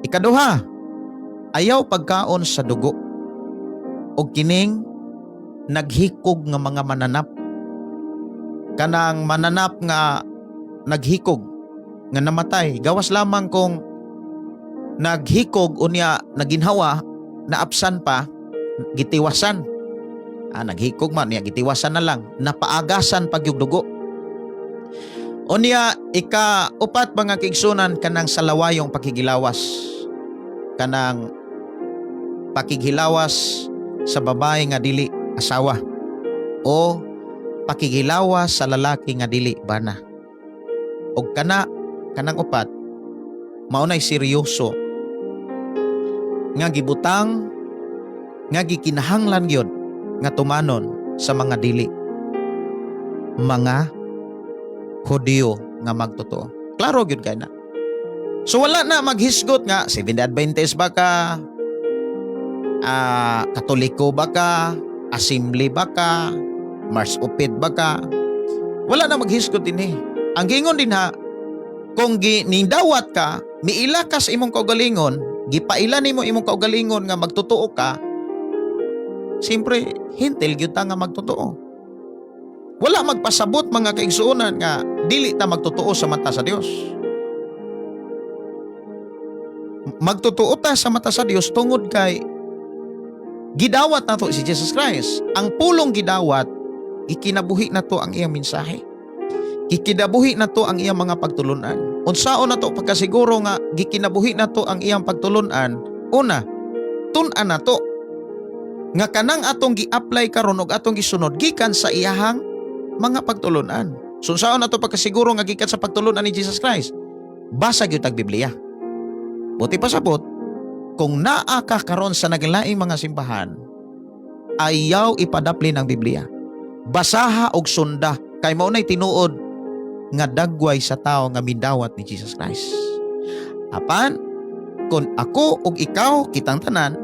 Ikaduha, ayaw pagkaon sa dugo og kining naghikog nga mga mananap. Kanang mananap nga naghikog nga namatay, gawas lamang kung naghikog unya naginhawa, naapsan pa, gitiwasan. Naghikog man niya, gitiwasan na lang, napaagasan pag yung dugo. Unya ika upat, mga kaigsunan, kanang salawayong pakigilawas, kanang pakighilawas sa babae nga dili asawa o pakigilawas sa lalaki nga dili bana. Og kanang upat, mao nay seryoso nga gibutang nga gikinahanglan gyud nga tumanon sa mga dili mga Hudiyo nga magtotoo. Klaro gyud kay na. So wala na maghisgot nga Seventh Adventist ba ka, Katoliko ba ka, Assembly ba ka, Mars Upid ba ka? Wala na maghisgot dinhi. Ang gingon din ha, kung nindawat ka, miila ka sa imong kaugalingon, gipaila nimo imong kaugalingon nga magtotoo ka, siyempre, Hintil gyud ta nga magtotoo. Wala magpasabot, mga kaigsuonan, nga dili ta magtotoo sa mata sa Dios. Magtotoo ta sa mata sa Dios tungod kay gidawat nato si Jesus Christ. Ang pulong gidawat, ikinabuhi nato ang iyang mensahe. Gikinabuhi nato ang iyang mga pagtulunan. Unsaon nato pagkasiguro nga gikinabuhi nato ang iyang pagtulunan? Una, tun-an nato nga kanang atong gi-apply karon og atong gisunod gikan sa iyahang mga pagtulunan. So unsaon nato pagkasiguro nga gikan sa pagtulunan ni Jesus Christ? Basa gyud tag Biblia. Buot pasabot, kung naa ka karon sa naglaing mga simbahan, ayaw ipadapli ng Biblia. Basaha og sunda kay mao nay tinuod nga dagway sa tao nga midawat ni Jesus Christ. Apan kung ako ug ikaw, kitang tanan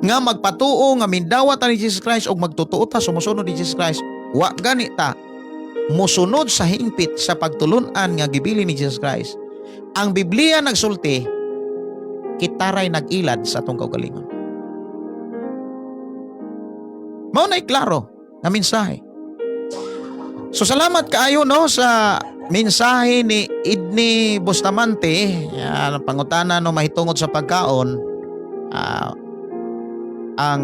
nga magpatuo nga mindawat ta ni Jesus Christ ug magtotoo ta sumusunod ni Jesus Christ, wa gani ta mosunod sa hingpit sa pagtulunan nga gibili ni Jesus Christ. Ang Biblia nagsulti, kitaray nag-ilad sa atong kaugalingon. Mao na'y klaro nga mensahe. So salamat kaayo, no, sa mensahe ni Idney Bustamante. Yan, ang pangutana, no, mahitungod sa pagkaon. Ang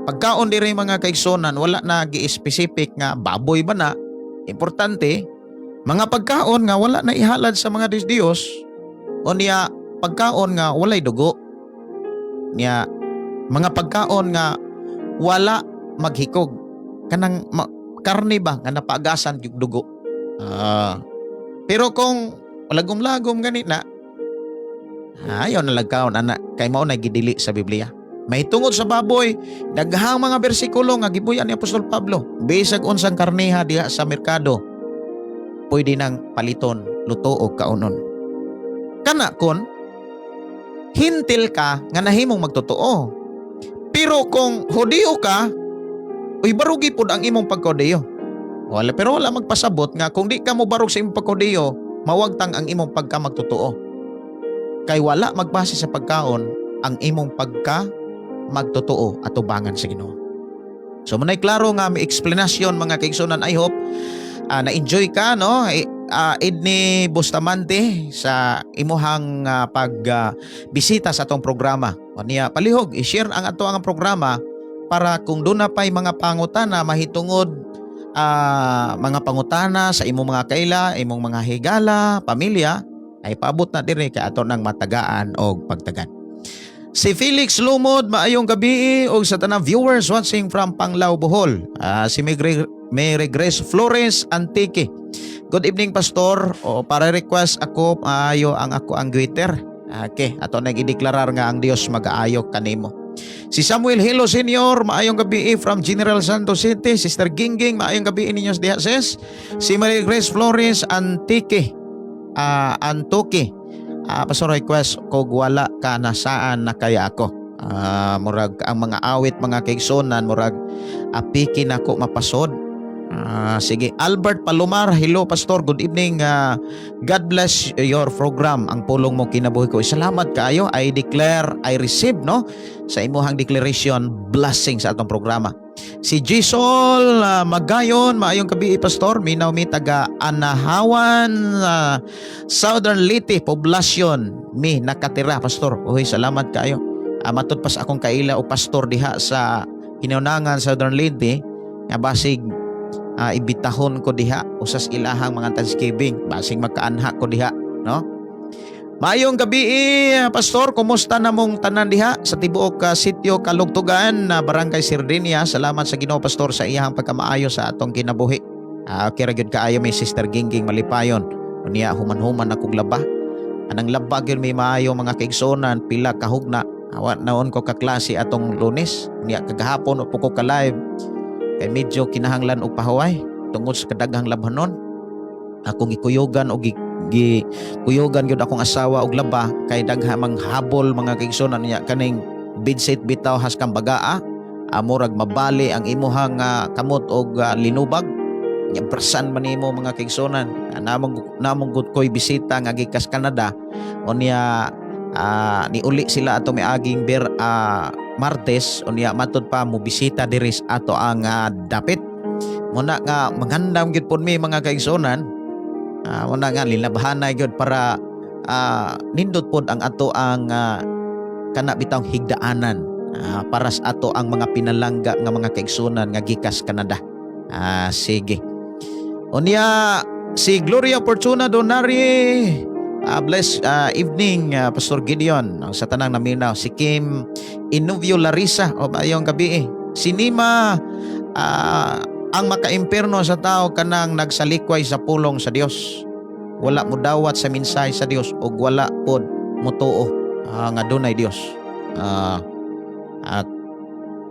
pagkaon diri, mga kaigsunan, wala na gi-specific nga baboy ba na. Importante, mga pagkaon nga wala na ihalad sa mga Diyos o niya pagkaon nga walay dugo. Niya mga pagkaon nga wala maghikog. Kanang karne ba nga napaagasan yung dugo. Pero kung lagom-lagom gani na, ayaw na lagkaon ana kay mao na gidili sa Biblia. May tungod sa baboy, daghang mga bersikulo nga gibuyan ni Apostol Pablo. Bisag unsang karneha diha sa merkado, pwede nang paliton, luto o kaunon. Kana kon Hintil ka nga nahimong magtotoo. Pero kung Hudiyo ka, uy, barugi pod ang imong pagkahudiyo. Wala, pero wala magpasabot nga kung di ka mo barog sa imong pagkahudiyo, mawagtang ang imong pagka magtotoo. Kay wala magbase sa pagkaon ang imong pagka magtotoo atubangan sa Ginoo. So muna'y klaro nga may explanation, mga kaigsunan. I hope na-enjoy ka, no? Idni Bustamante, sa imuhang pag bisita sa atong programa. O niya, palihog i-share ang ato ang programa para kung duna pa'y mga pangutana mahitungod mga pangutana sa imong mga kaila, imong mga higala, pamilya, ay paabot na diri kay ato nang matagaan og pagtagan. Si Felix Lumod, maayong gabi og sa tanang viewers watching from Panglao, Bohol. Si Mary Grace Flores Antique. "Good evening, Pastor." O para request ako, maayo ang ako ang Twitter. Okay, ato nang gideklarar nga ang Dios magaayo kanimo. Si Samuel Hilo Senior, maayong gabi from General Santos City. Sister Gingging, maayong gabi ninyo diha, sis. Si Mary Grace Flores Antique, Antoque. "Pastor, request kog Wala Ka Nasaan Na Kaya Ako." Murag ang mga awit, mga kaigsunan, murag apiki nako mapasod. Sige, Albert Palomar, "Hello, Pastor, good evening. God bless your program. Ang Pulong Mo Kinabuhi Ko." Salamat kaayo. I declare, I receive, no, sa imuhang declaration blessing sa atong programa. Si Gisol Magayon, "Maayong gabi, Pastor. Minaw mi taga Anahawan, Southern Leyte, Poblacion. Mi nakatira, Pastor." Uy, salamat kaayo. Matud pas akong kaila o pastor diha sa Hinunangan, Southern Leyte, nga basig ibitahon ko diha usas ilahang mga Thanksgiving, basig makaanha ko diha, no? "Maayong gabi, Pastor. Kumusta na mong tanan diha sa tibuok ka sitio Kalugtugan na Barangay Sirdinia? Salamat sa Ginoo, Pastor, sa iyang pagkamaayo sa atong kinabuhi." Okay ra gyud kaayo may Sister Gingging malipayon. Unya human-human akong laba. Anang laba gyud may maayo, mga kaigsuonan, pila kahugna. Awa naon ko kaklase atong Lunes. Unya kagahapon upo ko ka live kay medyo kinahanglan og pahuway tungod sa kadaghang labhanon. Akong gikuyugan og gi kuyugan gyud akong asawa og laba kay dagha mang habol, mga kaigsuonan, niya kaning bedsit bitaw has kang bagaa, murag mabali ang imuhang kamot og linubag nya brasan man nimo, mga kaigsuonan. Namong gud ko'y bisita nga gikas Canada. Unya niuli sila ato miaging ber Martes. Unya matud pa mo bisita diri sa ato ang dapit muna nga mangandam gyud pud mi, mga kaigsuonan. Muna nga linabhanay gyud para nindot pod ang ato ang kana bitawng higdaanan para sa ato ang mga pinalangga nga mga kaigsuonan nga gikas Canada. Sige. Unya si Gloria Fortuna Donari, "Bless evening, Pastor Gideon." Ang sa tanang naminaw, si Kim Inuvio Larissa, o maayong gabi. Si Nima, "Ang makaimpierno sa tao kanang nagsalikway sa pulong sa Dios. Wala mo dawat sa mensahe sa Dios ug wala pod motuo nga dunay Dios." At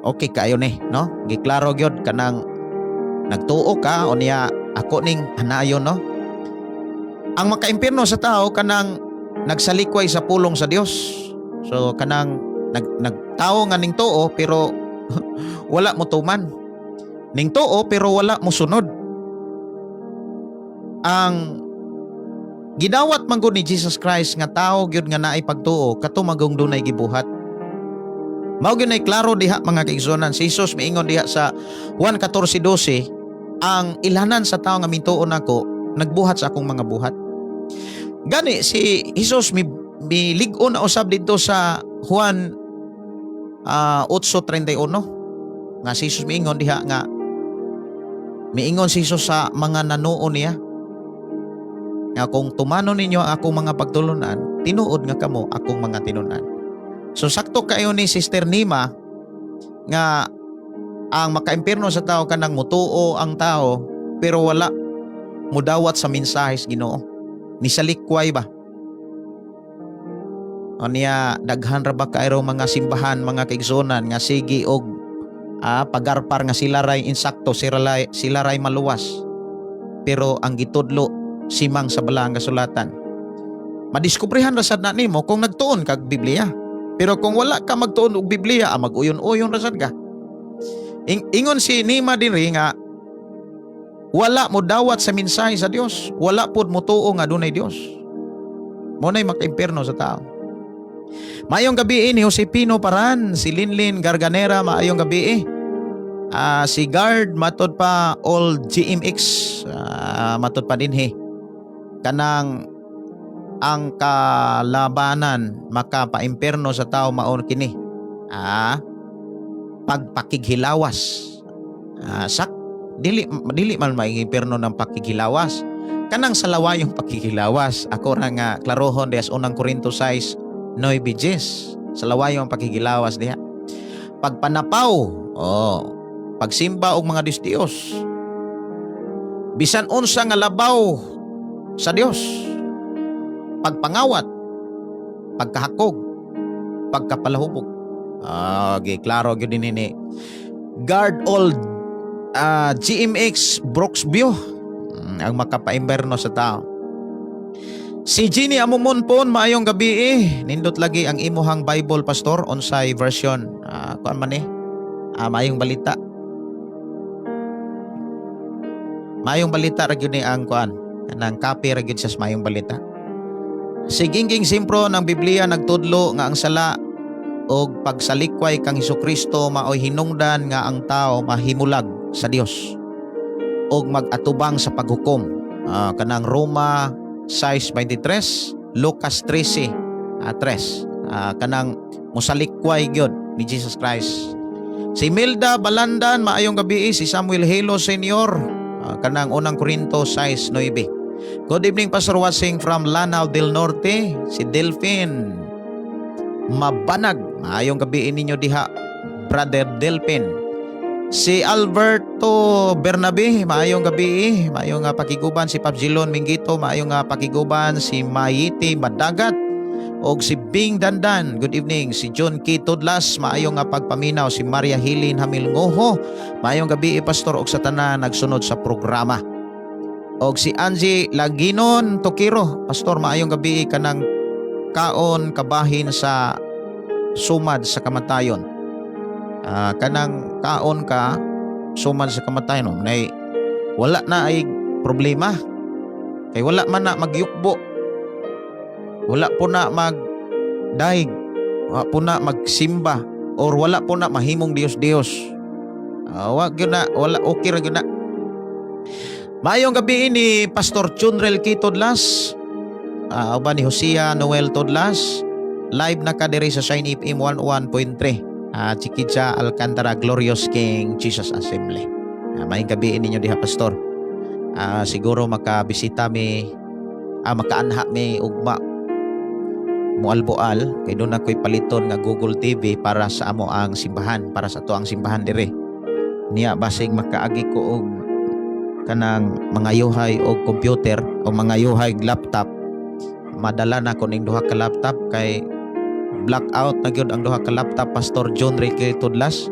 okay kaayo ni, no? Giklaro gyud kanang nagtuo ka unya ako ning hanayon, no? Ang makaimpierno sa tao kanang nagsalikway sa pulong sa Dios. So kanang nagtao nga ning tuo pero wala mo tuman. Ning tuo pero wala mo sunod. Ang gidawat man gud ni Jesus Christ nga tao gyud nga naay pagtuo kato magong dunay gibuhat. Mao gyud nay klaro diha, mga kaigsuonan. Si Jesus miingon diha sa Juan 14:12, "Ang ilanan sa tao nga mituo nako nagbuhat sa akong mga buhat." Gani si Jesus mi milig-on na usab didto sa Juan 8:31 nga si Jesus miingon diha nga miingon si Jesus sa mga nanuo niya nga kung tumanon ninyo ang akong mga pagtulunan, tinuod nga kamo akong mga tinunan. So sakto kayo ni Sister Nima nga ang makaimpierno sa tao kanang mutuo ang tao pero wala mudawat sa mensahe sa Ginoo. Nisalikway ba? O niya daghan ra ba kaayo mga simbahan, mga kaigsuonan, nga sige og pagarpar nga sila ray insakto, sila ray maluwas. Pero ang gitudlo simang sa balaang kasulatan. Madiskubrehan ra sad na nimo kung nagtuon kag Biblia. Pero kung wala ka magtuon og Biblia, mag-uyon-uyon ra sad ka. Ingon si Nima dinhi nga Wala mo dawat sa mensahe sa Dios, wala pod motuo nga dunay Dios. Mao nay makaimpierno sa tao. Maayong gabi ni Josepino Paran, si Linlin Garganera, maayong gabi. Si Guard, matod pa all GMX, matod pa dinhi. Kanang ang kalabanan makapaimpierno sa tao maon kini. Pagpakighilawas. Sak dili dili man maimpierno ng pakighilawas. Kanang sa lawayong pakighilawas. Ako ra nga klarohon diha sa Unang Korinto 6:9. Sa lawayong pakighilawas diha. Pagpanapaw, oh, pagsimba og mga Diyos-Diyos. Bisan unsa nga labaw sa Dios. Pagpangawat, pagkahakog, pagkapalahubog. Okay, klaro gyud din ni Guard Old GMX Brooksview ang makapaimbierno sa tao. Si Ginny Amumonpon, maayong gabi eh. Nindot lagi ang imuhang Bible, Pastor, unsay version? Kuan man eh. Maayong Balita. Maayong Balita ra gyud ni ang kuan. Kanang copy ra gyud siya sa Maayong Balita. Si Gingging Simpro, ng Biblia nagtudlo nga ang sala og pagsalikway kang Hesukristo maoy hinungdan nga ang tao mahimulag sa Dios og mag-atubang sa paghukom. Kanang Roma 6:23, Lucas 13 3. Kanang musalikway gyud ni Jesus Christ. Si Milda Balandan, maayong gabi. Si Samuel Halo Senior, kanang Unang Korinto 6:9. Good evening, Pastor Wasing from Lanao del Norte. Si Delphine Mabanag, maayong gabi ninyo diha, Brother Delphine. Si Alberto Bernabe, maayong gabi, maayong nga pakiguban. Si Papzilon Mingito, maayong nga pakiguban. Si Mayiti Madagat og si Bing Dandan, good evening. Si John K. Tudlas, maayong nga pagpaminaw. Si Maria Hilin Hamilngoho, maayong gabi, Pastor, og sa tanan nagsunod sa programa. Og si Angie Laginon Tokiro, Pastor, maayong gabi, kanang kaon kabahin sa sumad sa kamatayon. Kanang kaon ka sumad sa kamatayon, no? Nay wala na ay problema. Kay wala man na magyukbo. Wala po na magdaig. Wala po na magsimba or wala po na mahimong Dios-Dios. Wa gyud na, wala, okay ra gyud na. Maayong gabi ni Pastor Chunrel K. Tudlas. Uban ni Hosea Noel Tudlas. Live na ka diri sa Shine FM 101.3. Chiquicha Alcantara Glorious King Jesus Assembly. Maayong gabi ninyo diha, Pastor. Siguro makabisita mi, makaanha mi ugma, mualboal kay doon ako'y paliton nga Google TV para sa amo ang simbahan, para sa ato ang simbahan dire niya. Basig makaagi ko og kanang mga yuhay og computer o mga yuhay og laptop, madala na ko ning duha ka laptop kay blackout na gyud ang duha ka laptop, Pastor John Ricky Tudlas.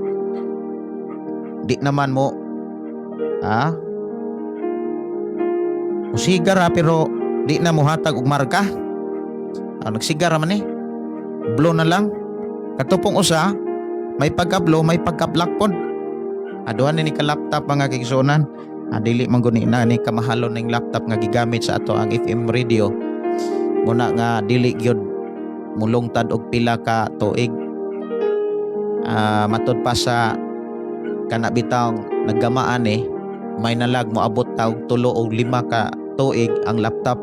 Di naman mo musigar ha, pero di na mohatag og marka. Nagsigar man eh, blue na lang katupong usa, may pagka-blue, may pagka-black pod. Aduhan ni ka laptop, mga kaigsuonan. Dili man guni na ni kamahalon ning laptop nga gigamit sa ato ang FM radio muna nga dili gyud mulungtad og pila ka tuig. Matud pa sa kana bitawng naggamaan eh, may nalag moabot ta og 3 o 5 ka tuig ang laptop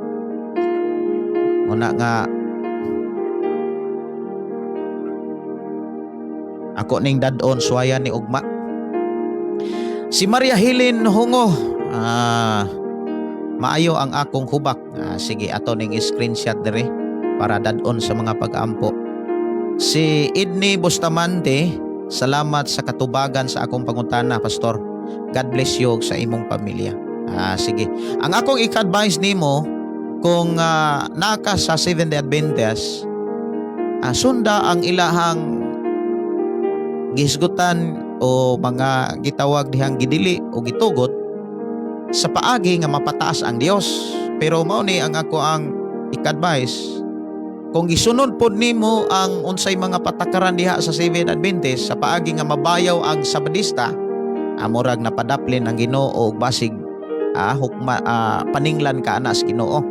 muna nga ako ning dad-on suwayan ni ugma. Si Maria Helen Hungo, maayo ang akong hubak. Sige, ato ning screenshot dire para dad-on sa mga pag-ampo. Si Idney Bustamante, salamat sa katubagan sa akong pangutana, Pastor. God bless you ug sa imong pamilya. Sige. Ang akong i-advise nimo kung naka sa Seventh Day Adventist, sunda ang ilahang gihisgutan o mga gitawag dihang gidili o gitugot sa paagi nga mapataas ang Dios. Pero mao ni ang ako ang i-advise, kung gisunod pod nimo ang unsay mga patakaran diha sa Seventh Adventist sa paagi nga mabayaw ang Sabadista, amurag napadaplin ang Ginoo og basig Hukma, paninglan ka ana sa Ginoo.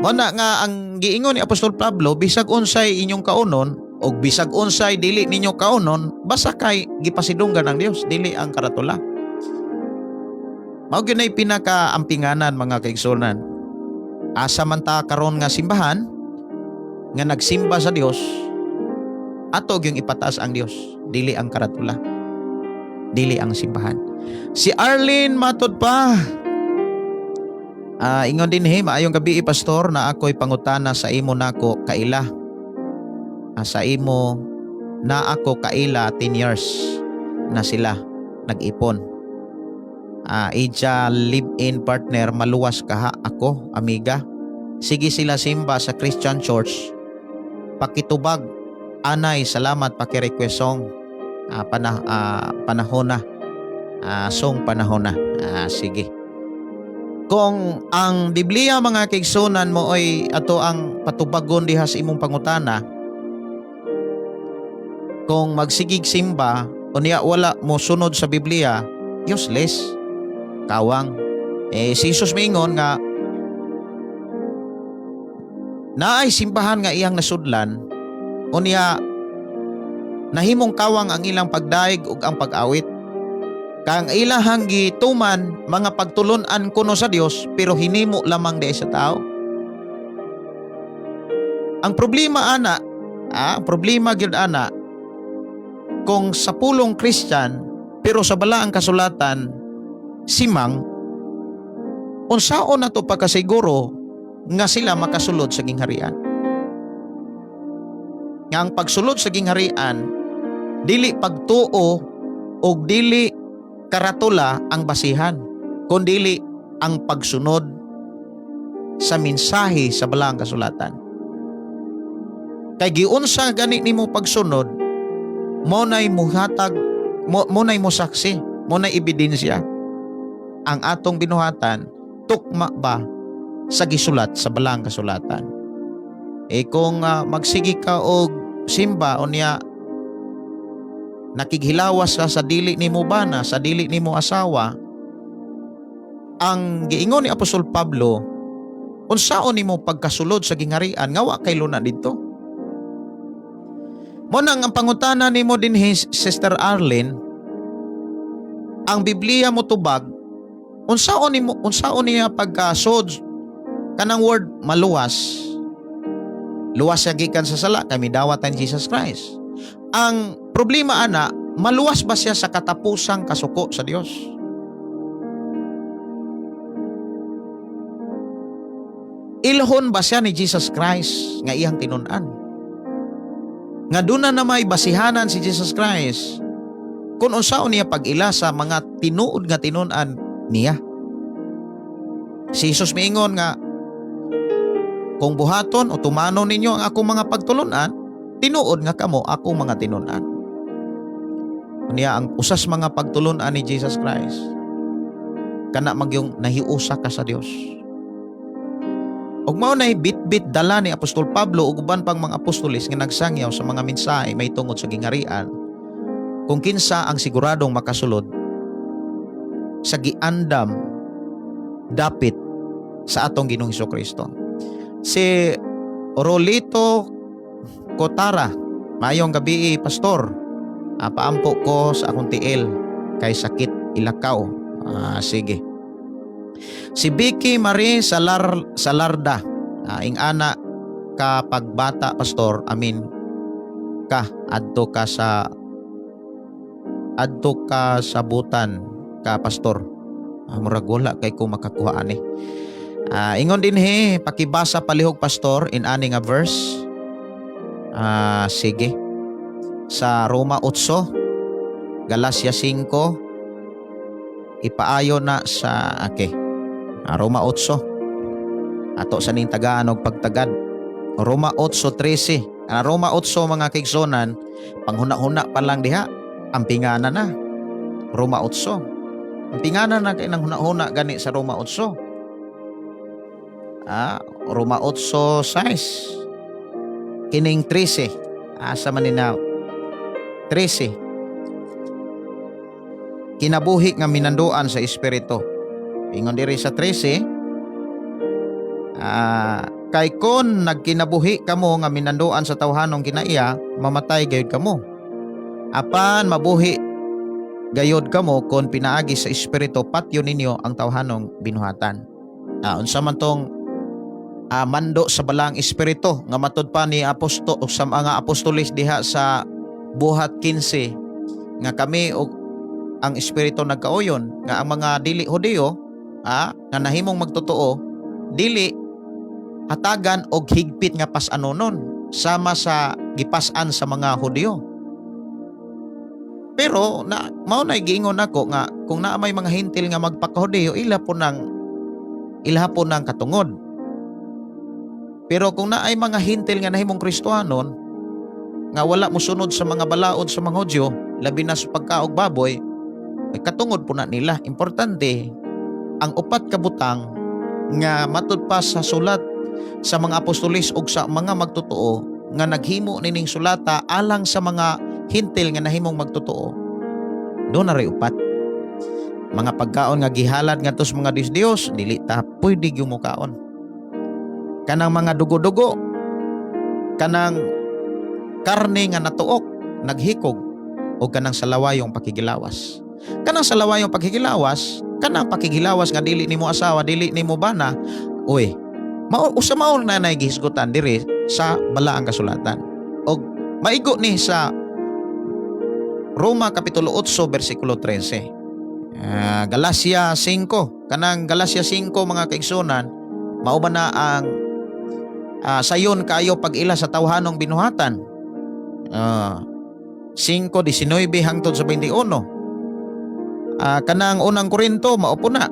Mao na nga ang giingon ni Apostol Pablo, bisag unsay inyong kaunon og bisag unsay dili ninyo kaunon, basta kay gipasidunggan ang Dios, dili ang karatula. Mao gyud nay pinakaampinganan, mga kaigsuonan. Asa man ta karon nga simbahan nga nagsimba sa Dios, ato gyung ipataas ang Dios, dili ang karatula. Dili ang simbahan. Si Arlene, matod pa. Ingon dinhi, "Maayong gabi, pastor, na ako'y pangutana sa imo nako kaila. Sa imo na ako kaila, 10 years na sila nag-ipon. Ija live-in partner, maluwas kaha ako, amiga. Sige sila simba sa Christian Church. Pakitubag anay, salamat, paki-request song panahon na. Song "Panahon Na." Sige. Kung ang Biblia, mga kaigsuonan, mo oy ato ang patubagon diha sa imong pangutana, kung magsigig simba unya wala mo sunod sa Biblia, useless, kawang. Eh si Jesus miingon nga naay simbahan nga iyang nasudlan, unya nahimong kawang ang ilang pagdaig ug ang pag-awit. Kang ilahang gituman mga pagtulun-an kuno sa Dios, pero hinimo lamang di sa tao. Ang problema ana, ang problema gyud ana, kung sa pulong Christian pero sa balaang kasulatan simang, unsaon na to pagkasiguro nga sila makasulod sa gingharian? Nga ang pagsulod sa gingharian, dili pagtuo o dili karatula ang basihan, kundili ang pagsunod sa mensahe sa balaang kasulatan. Kay giunsa gani nimo pagsunod, mo nay muhatag mo, mo nay mosaksi, mo nay ebidensya ang atong binuhatan tukma ba sa gisulat sa balaang kasulatan. Eh kung magsige ka og simba unya nakighilawas ka sa dili nimo bana, sa dili nimo asawa, ang giingon ni Apostol Pablo, unsaon nimo pagkasulod sa gingharian nga wa kay luna didto? Mo nang ang pangutana nimo dinhi, Sister Arlene, ang Biblia mo tubag, unsaon niya pagkasod kanang word maluwas? Luwas siya gikan sa sala kay midawat ni Jesus Christ. Ang problema ana, maluwas ba siya sa katapusang kasuko sa Dios? Ilhon ba siya ni Jesus Christ nga iyang tinun-an? Nga duna na may basihanan si Jesus Christ kung unsaon niya pag-ila sa mga tinuod nga tinun-an niya. Si Jesus miingon nga kung buhaton o tumanon ninyo ang akong mga pagtulunan, tinuod nga kamo akong mga tinun-an. Niya ang usas mga pagtulunan ni Jesus Christ, kana magyung nahiusa ka sa Dios. Ug mao nay bit-bit dala ni Apostol Pablo ug uban pang mga apostoles nga nagsangyaw sa mga mensahe may tungod sa gingharian, kung kinsa ang siguradong makasulod sa giandam dapit sa atong Ginoong Kristo. Si Rolito Kotara, "Mayong gabi, pastor. Paampo ko sa akong tiil kay sakit ilakaw." Sige. Si Vicky Marie Salarda, "Ing-ana ka pagbata, pastor, amin ka adto ka sa butan ka, pastor." Murag wala kay ko makakuha ani. Ingon dinhi, "Pakibasa palihog, pastor, in ani nga verse." Sige. Sa Roma 8, Galacia 5, ipaayo na sa, okay. Roma 8. Ato sa ning tagaan og pagtagad. Roma 8:13. Ang Roma 8, mga kaigsuonan, panghuna-huna pa lang diha, ampingana na. Roma 8. Ampingana na kay nang huna-huna gani sa Roma 8. Roma 8:6. Kining 13. Asa man ni na 13. Kinabuhi nga minanduan sa Espiritu. Ingon diri sa 13, kay kon nagkinabuhi kamo nga minanduan sa tawhanong kinaiya, mamatay gayud kamo. Apan mabuhi gayod kamo kon pinaagi sa Espiritu patyo ninyo ang tawhanong binuhatan. Unsa man tong mando sa Balaang Espiritu nga matud pa ni apostol o sa mga apostolis diha sa Buhat 15 nga kami og ang Espiritu nagkauyon nga ang mga dili Hudiyo nga nahimong magtotoo dili hatagan og higpit nga pas-anonon sama sa gipas-an sa mga Hudiyo. Pero na mao na giingon nako nga kung naa may mga Hentil nga magpakahudiyo, ila po nang katungod. Pero kung naay mga Hentil nga nahimong Kristohanon nga wala mosunod sa mga balaod sa mga Hudyo, labi na sa pagkaog baboy, ay katungod po na nila. Importante ang upat ka butang nga matud pa sa sulat sa mga apostolis ug sa mga magtotoo nga naghimo nining sulata alang sa mga Hentil nga nahimong magtotoo. Duna ray upat. Mga pagkaon nga gihalad ngadto sa mga Diyos-Diyos, dili ta pwede gyud mokaon. Kanang mga dugo-dugo, kanang karne nga natuok, naghikog, o kanang salawayong pakigilawas. Kanang salawayong pakigilawas, kanang pakigilawas nga dili nimo asawa, dili nimo bana, uy, mao usa mao na nay gihisgutan diri sa Balaang Kasulatan. Og maigo ni sa Roma Kapitulo 8 bersikulo 13. Galacia 5, kanang Galacia 5, mga kaigsunan, mao ba na ang sayon kayo pag-ila sa tawhanong binuhatan. 5:19 hangtod sa 21. Kanang Unang Korinto, mao po na.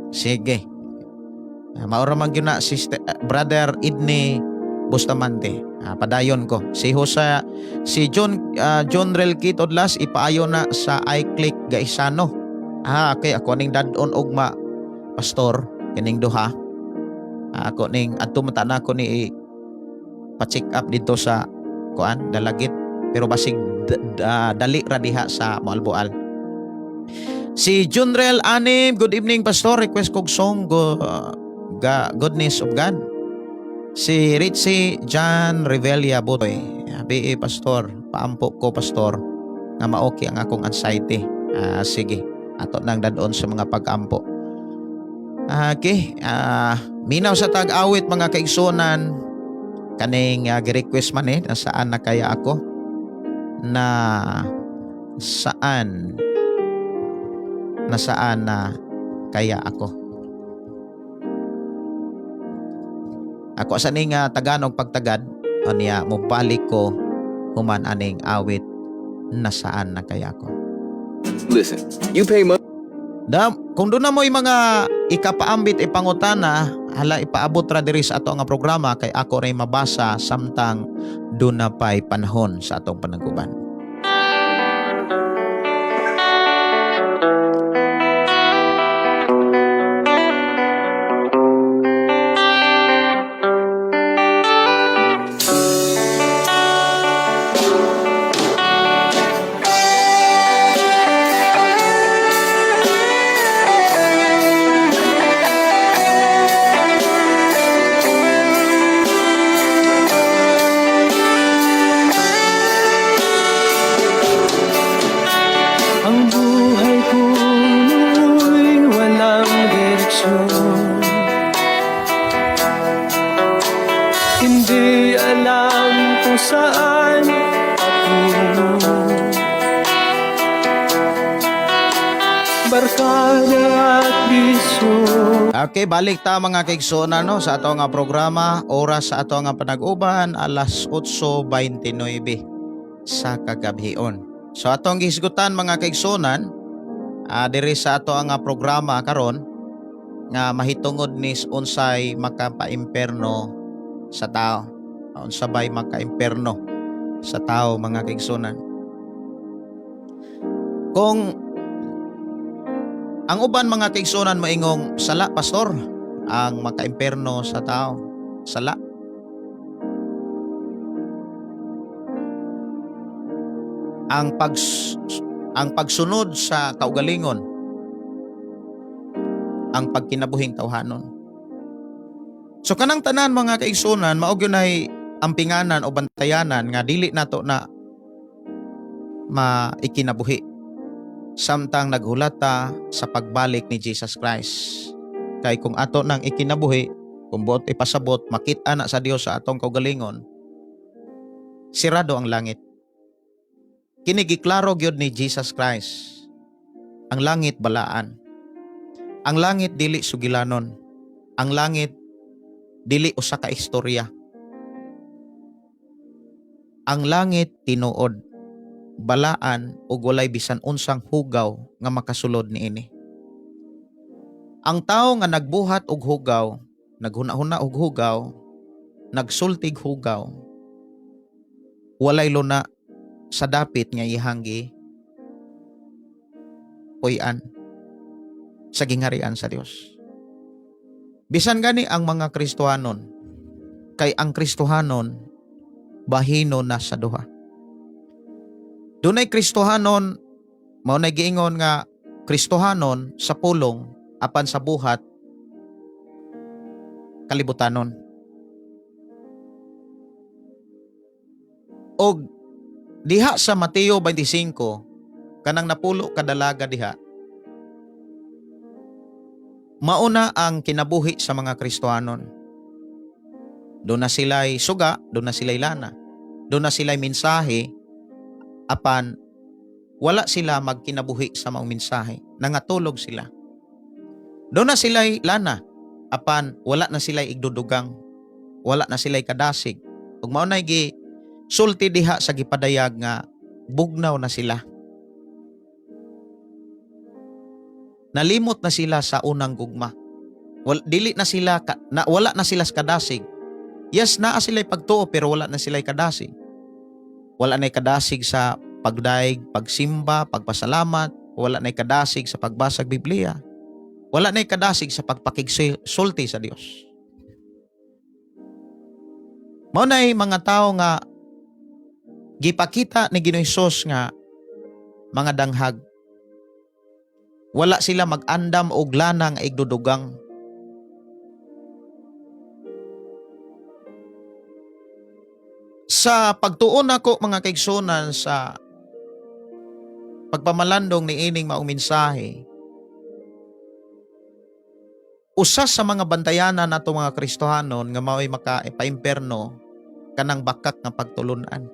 Sige. Mao ra man gyud na, sister, Brother Idney Bustamante. Padayon ko. Si Jose, si John John Relkit Odlas, ipaayo na sa iClick Gaisano. Okay, ako ning dad-on ugma, pastor, kining duha. Ako ning adto man ta na ako ni pa-check up dito sa kuan Dalagit, pero basig dali ra diha sa Moalboal. Si Junrel Anim, "Good evening, pastor, request kog song Goodness of God." Si Ritzy John Revilla Butoy, "BE pastor, paampo ko, pastor, nga maoki ang akong anxiety." Sige, ato nang dadon sa mga pag-ampo. Okay, minaw sa tag-awit, mga kaigsunan, kaning gi-request man eh, "Nasaan na kaya ako?" Na saan nasaan na kaya ako? Ako sa ning taganog pagtagad unya mobalik ko human aning awit, "Nasaan na kaya ako?" Listen, you pay money. Da, kung duna mo'y mga ikapaambit, ipangutana, hala ipaabot ra diri sa ato nga programa kay ako ray mabasa samtang duna pa'y panahon sa atong panagkuban. Ang buhay ko noo'y walang direksyon. Hindi alam kung saan patungo. Barkada at bisyo. Okay, balik ta, mga kaigsoona, no, sa ato nga programa, oras sa ato nga panag-uban alas 8:29 sa kagabhion. So atong gihisgutan, mga kaigsunan, diri sa ato nga programa karon nga mahitungod ni unsay makapaimperno sa tao. Unsa bay makaimperno sa tao, mga kaigsunan? Kung ang uban, mga kaigsunan, moingong sala, pastor, ang makaimperno sa tao. Sala. Ang pagsunod sa kaugalingon. Ang pagkinabuhing tawhanon. So kanang tanan, mga kaigsunan, mao gyud nay ampinganan o bantayanan nga dili nato na maikinabuhi samtang naghulat ta sa pagbalik ni Jesus Christ. Kay kung ato nang ikinabuhi, kung buot ipasabot, makita na sa Dios sa atong kaugalingon, sirado ang langit. Kini giklaro gyud ni Jesus Christ. Ang langit balaan. Ang langit dili sugilanon. Ang langit dili usa ka istorya. Ang langit tinuod, balaan ug walay bisan unsang hugaw nga makasulod niini. Ang tawo nga nagbuhat og hugaw, naghuna-huna og hugaw, nagsultig hugaw, walay luna sa dapit nga iyang gipuy-an sa gingharian sa Dios. Bisan gani ang mga Kristohanon, kay ang Kristohanon bahino na sa duha. Dunay Kristohanon, mao nay giingon nga Kristohanon sa pulong apan sa buhat kalibutanon. Og diha sa Mateo 25, kanang 10 ka dalaga diha, mauna ang kinabuhi sa mga Kristohanon. Doon na sila'y suga, doon na sila'y lana, doon na sila'y mensahe, apan wala sila magkinabuhi sa maong mensahe. Nangatulog sila. Doon na sila'y lana, apan wala na sila'y igdudugang, wala na sila'y kadasig. Ug mao na gi sulti diha sa gipadayag nga bugnaw na sila. Nalimot na sila sa unang gugma. Dili na sila ka, na, wala na sila sa kadasig. Yes, naa sila'y pagtuo pero wala na sila'y kadasig. Wala na kadasig sa pagdaig, pagsimba, pagpasalamat, wala na kadasig sa pagbasag Biblia. Wala na kadasig sa pagpakigsulti sa Dios. Mao nay mga tawo nga gipakita ni Ginoong Hesus nga mga danghag. Wala sila mag-andam og lana nga igdudugang. Sa pagtuon nako, mga kaigsunan, sa pagpamalandong ni ining maong mensahe, usa sa mga bantayanan nato mga Kristohanon nga mao'y maka-paimperno, kanang bakak nga pagtulunan.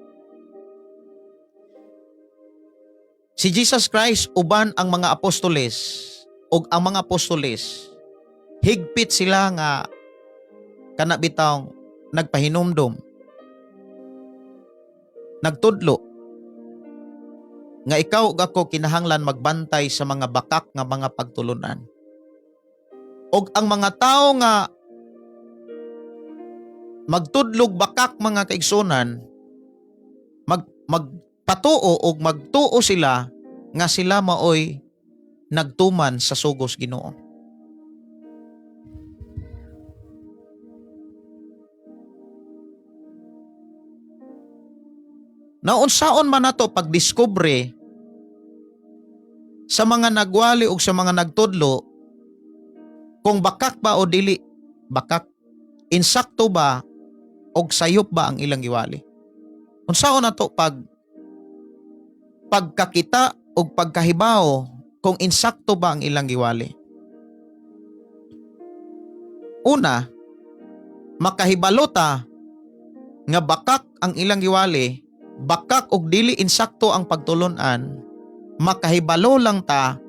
Si Jesus Christ uban ang mga apostoles, ug ang mga apostoles higpit sila nga kana bitawng nagpahinumdom, nagtudlo nga ikaw ug ako kinahanglan magbantay sa mga bakak nga mga pagtulunan. Og ang mga tao nga magtudlog bakak, mga kaigsunan, magpatuo og magtuo sila nga sila maoy nagtuman sa sugos Ginoo. Naunsaon man nato pagdiskubre sa mga nagwali og sa mga nagtudlo kung bakak ba o dili bakak, insakto ba og sayop ba ang ilang giwali? Unsaon nato pagkakita og pagkahibaw kung insakto ba ang ilang giwali? Una, makahibalo ta nga bakak ang ilang giwali, bakak og dili insakto ang pagtulunan, makahibalo lang ta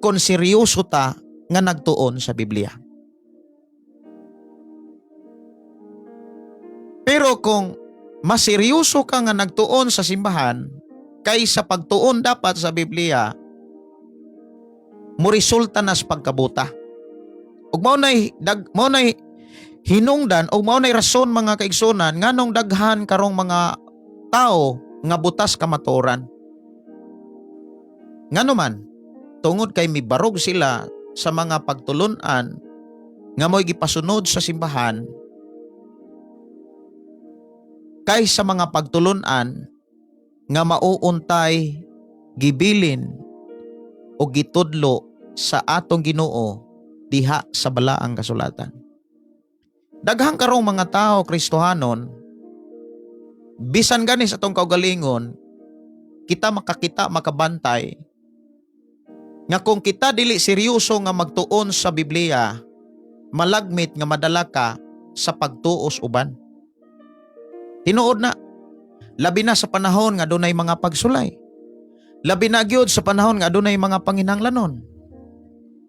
kung seryoso ta nga nagtuon sa Biblia. Pero kung maseryoso ka nga nagtuon sa simbahan kaysa pagtuon dapat sa Biblia, moresulta na sa pagkabuta. Ug mao nay hinungdan og mao nay rason, mga kaigsunan, nganong daghan karong mga tao nga butas kamatuoran. Ngano man, tungod kay mibarog sila sa mga pagtulunan nga mo'y gipasunod sa simbahan kaysa mga pagtulunan nga mauuntay gibilin o gitudlo sa atong Ginoo diha sa balaang kasulatan. Daghang karong mga tao Kristohanon, bisan gani sa atong kaugalingon, kita makakita, makabantay nga kung kita dili seryoso nga magtuon sa Biblia, malagmit nga madala ka sa pagtuos uban. Tinuod na, labi na sa panahon nga dunay mga pagsulay. Labi na gyud sa panahon nga adunay mga panginahanglanon.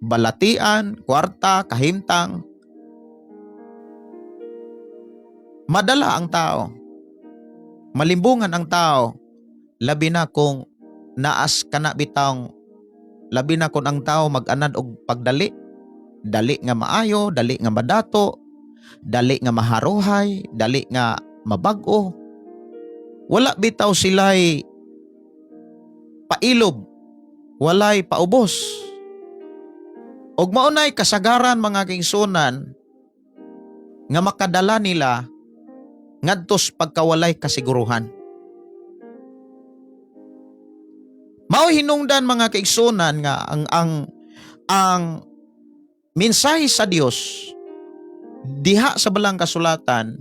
Balatian, kwarta, kahimtang. Madala ang tao. Malimbungan ang tao. Labi na kung naas kana bitawng, labi na kung ang tao mag-anad og pagdali. Dali nga maayo, dali nga madato, dali nga maharuhay, dali nga mabag-o. Wala bitaw sila'y pailob, walay paubos. Og maunay kasagaran, mga kaigsuonan, nga makadala nila ngadtos pagkawalay kasiguruhan. Mao hinungdan, mga kaigsuonan, nga ang mensahe sa Dios diha sa balang kasulatan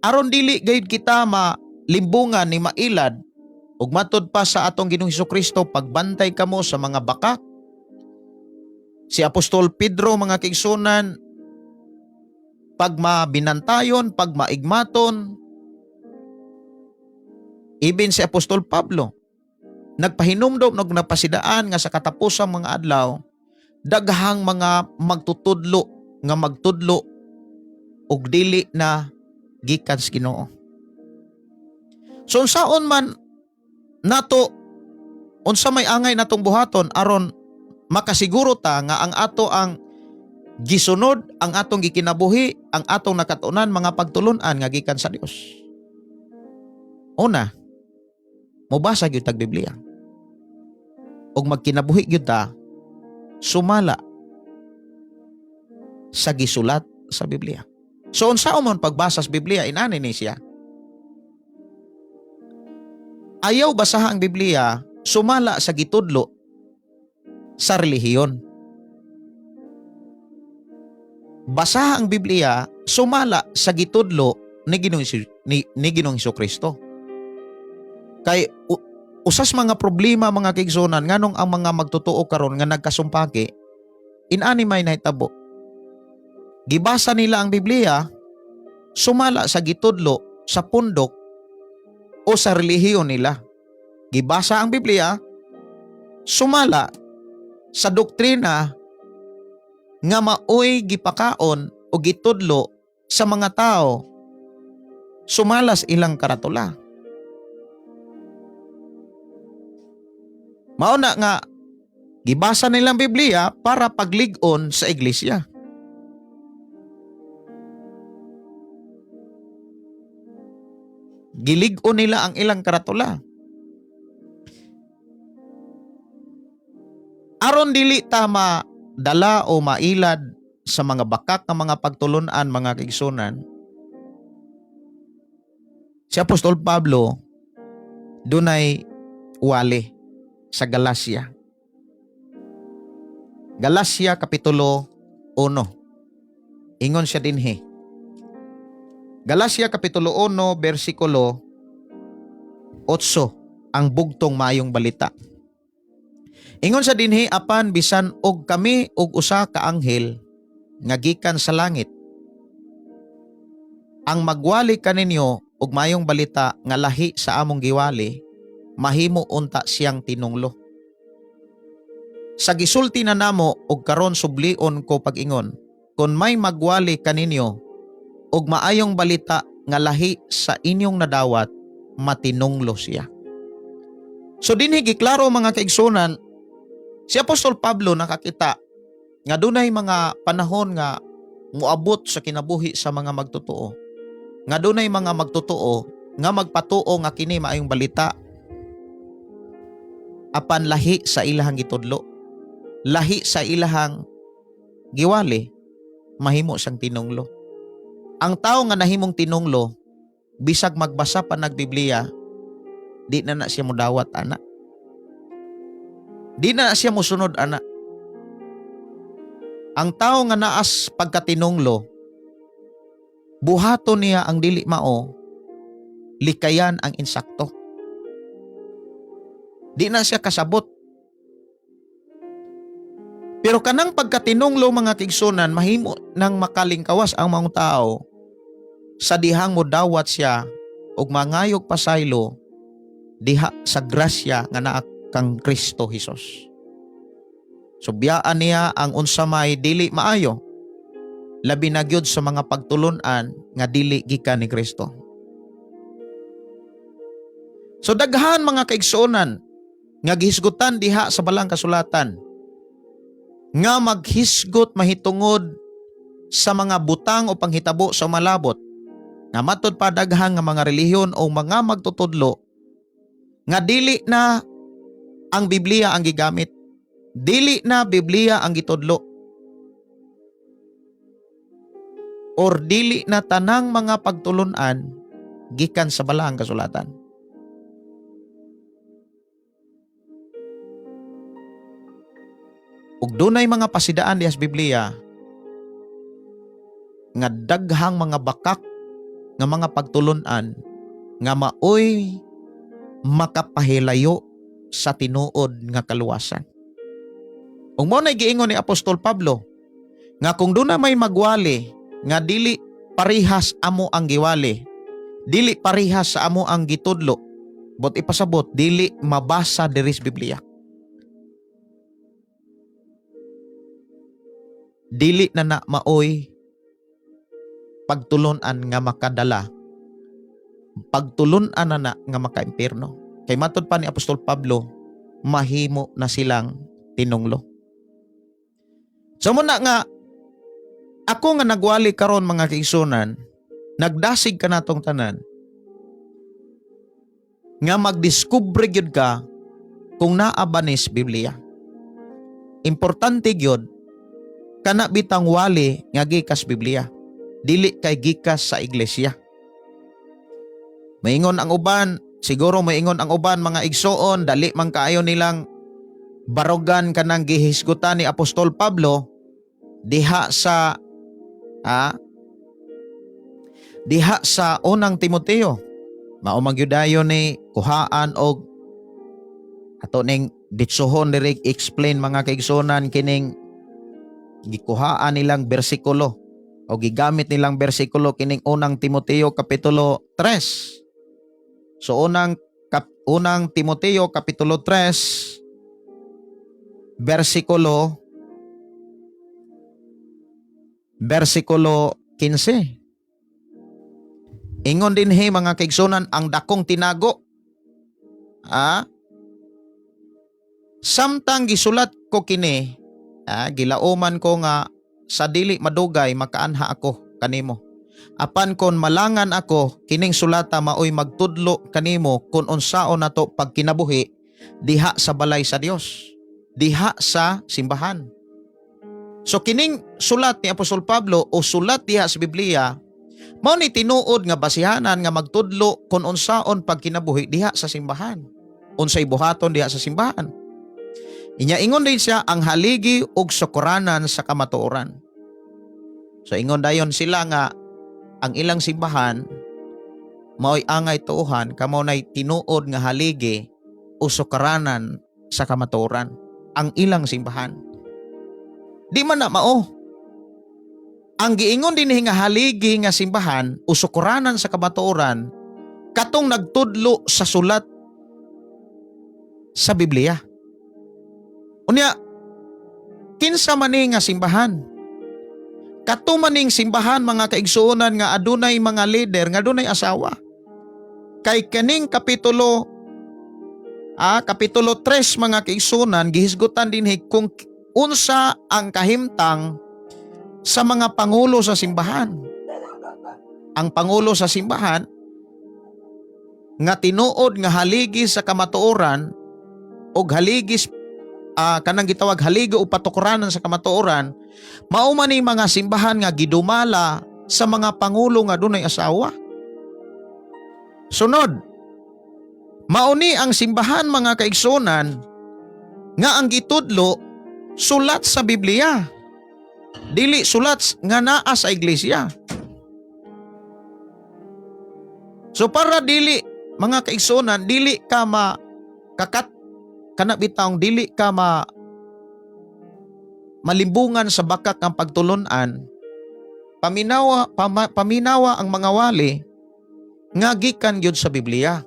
aron dili gayud kita malimbungan ni mailad ug matud pa sa atong Ginoong Kristo, "Pagbantay kamo sa mga bakak." Si Apostol Pedro, mga kaigsuonan, pag mabinantayon, pag maigmaton, even si Apostol Pablo, nagpahinumdom og napasidaan nga sa katapusang mga adlaw, daghang mga magtutudlo nga magtudlo og dili na gikan sa Ginoo. So unsaon man nato, unsa may angay natong buhaton aron makasiguro ta nga ang ato ang gisunod, ang atong gikinabuhi, ang atong nakatunan mga pagtulunan nga gikan sa Dios? Una, mobasa gyud tag Biblia. Ug magkinabuhi gyud ta sumala sa gisulat sa Biblia. So unsa man pagbasa sa Biblia, inani ni siya. Ayaw basaha ang Biblia sumala sa gitudlo sa relihiyon. Basaha ang Biblia sumala sa gitudlo ni Ginoong Kristo. Kay usas mga problema, mga kaigsuonan, nganong ang mga magtotoo karon nga nagkasumpaki, inani may nahitabo. Gibasa nila ang Biblia sumala sa gitudlo sa pundok o sa relihiyon nila. Gibasa ang Biblia sumala sa doktrina nga maoy gipakaon o gitudlo sa mga tao sumalas ilang karatula. Mao na nga gibasa nilang Biblia para paglig-on sa iglesia. Gilig-on nila ang ilang karatula. Aron dili ta dala o mailad sa mga bakak nga mga pagtulunan, mga kaigsuonan, si Apostol Pablo dunay wali sa Galacia. Galacia Kapitulo 1. Ingon siya dinhi. Galacia Kapitulo 1 versikulo 8, ang bugtong maayong balita. Ingon sa dinhi, "Apan bisan og kami og usa ka anghel nga gikan sa langit ang magwali kaninyo og maayong balita nga lahi sa among giwali, mahimo unta siyang tinunglo." Sa gisulti na namo og karon sublion ko pag-ingon, kon may magwali kaninyo og maayong balita nga lahi sa inyong nadawat, matinunglo siya. So dinhi giklaro, mga kaigsuonan, si Apostol Pablo nakakita nga dunay mga panahon nga moabot sa kinabuhi sa mga magtotoo. Nga dunay mga magtotoo nga magpatuo nga kini maayong balita apan lahi sa ilahang gitudlo. Lahi sa ilahang giwali, mahimo siyang tinunglo. Ang tao nga nahimong tinunglo, bisag magbasa pa nag Biblia, di na na siya mudawat ana. Di na na siya musunod ana. Ang tao nga naas pagkatinunglo, buhaton niya ang dili mao, likayan ang insakto. Di na siya kasabot. Pero kanang pagkatinunglo, mga kaigsuonan, mahimo nang makalingkawas ang mga tao sa dihang modawat siya ug mangayog pasaylo diha sa grasya nga naa kang Kristo Hesus. So biyaan niya ang unsa may dili maayo, labi na gyud sa mga pagtulun-an nga dili gikan ni Kristo. So daghan, mga kaigsuonan, nga gihisgutan diha sa Balaang Kasulatan nga maghisgot mahitungod sa mga butang o panghitabo sa malabot, nga matud pa daghan nga mga relihiyon o mga magtutudlo nga dili na ang Biblia ang gigamit, dili na Biblia ang gitudlo, or dili na tanang mga pagtulunan gikan sa Balaang Kasulatan. Ug dunay mga pasidaan diha sa Biblia nga daghang mga bakak nga mga pagtulunan nga maoy makapahilayo sa tinuod nga kaluwasan. Ug mao nay giingon ni Apostol Pablo nga kung duna may magwali nga dili parihas amo ang giwali, dili parihas sa amo ang gitudlo, bot ipasabot dili mabasa diri sa Biblia. Dili na na maoy pagtulunan nga makadala, pagtulunan na na nga makaimpirno. Kay matod pa ni Apostol Pablo, mahimo na silang tinunglo. So muna nga ako nga nagwali karon, mga kaigsuonan, nagdasig ka natong tanan nga magdiskubre gyud ka kung naa ba ni sa Biblia. Importante gyud kana bitang wali nga gikas Biblia, dili kay gikas sa iglesia. Maingon ang uban, siguro maingon ang uban, mga igsoon, dali man kaayo nilang barugan kanang gihisgutan ni Apostol Pablo diha sa Unang Timoteo. Mao man gyud dayon ni kuhaan og ato ning ditsuhon diri explain, mga kaigsuonan, kining gikuhaan nilang bersikulo o gigamit nilang bersikulo kining Unang Timoteo kapitulo 3. So Unang Timoteo kapitulo 3 bersikulo 15. Ingon dinhi, mga kaigsuonan, ang dakong tinago. Ah? Samtang gisulat ko kini, gilauman ko nga sa dili madugay makaanha ako kanimo. Apan kon malangan ako, kining sulata maoy magtudlo kanimo kung unsaon nato pagkinabuhi diha sa balay sa Dios, diha sa simbahan. So kining sulat ni Apostol Pablo o sulat diha sa Biblia, mao ni tinuod nga basihanan nga magtudlo kung unsaon pagkinabuhi diha sa simbahan. Unsay buhaton diha sa simbahan. Inya ingon din siya ang haligi ug sukuranan sa kamatuoran. So ingon dayon sila nga ang ilang simbahan maoy angay tuohan kamo nay tinuod nga haligi o sukaranan sa kamatuoran ang ilang simbahan. Di man na mao. Ang giingon din nga haligi nga simbahan o sukuranan sa kamatuoran, katong nagtudlo sa sulat sa Biblia. Unya, kinsa man ni nga simbahan? Kato maning simbahan, mga kaigsuonan, nga adunay mga leader nga adunay asawa. Kay kaning kapitulo 3, mga kaigsuonan, gihisgutan dinhi kung unsa ang kahimtang sa mga pangulo sa simbahan. Ang pangulo sa simbahan nga tinuod nga haligi sa kamatuoran og haligi kanang gitawag haligi o patukuranan sa kamatuoran, mao man ni mga simbahan nga gidumala sa mga pangulo nga dunay asawa. Sunod, mao ni ang simbahan, mga kaigsuonan, nga ang gitudlo sulat sa Biblia. Dili sulat nga naa sa iglesia. So para dili, mga kaigsunan, dili ka ma kakat kana bitawng dili ka ma malimbungan sa bakak ang pagtulunan, paminawa ang mga wali nga gikan gyud sa Biblia.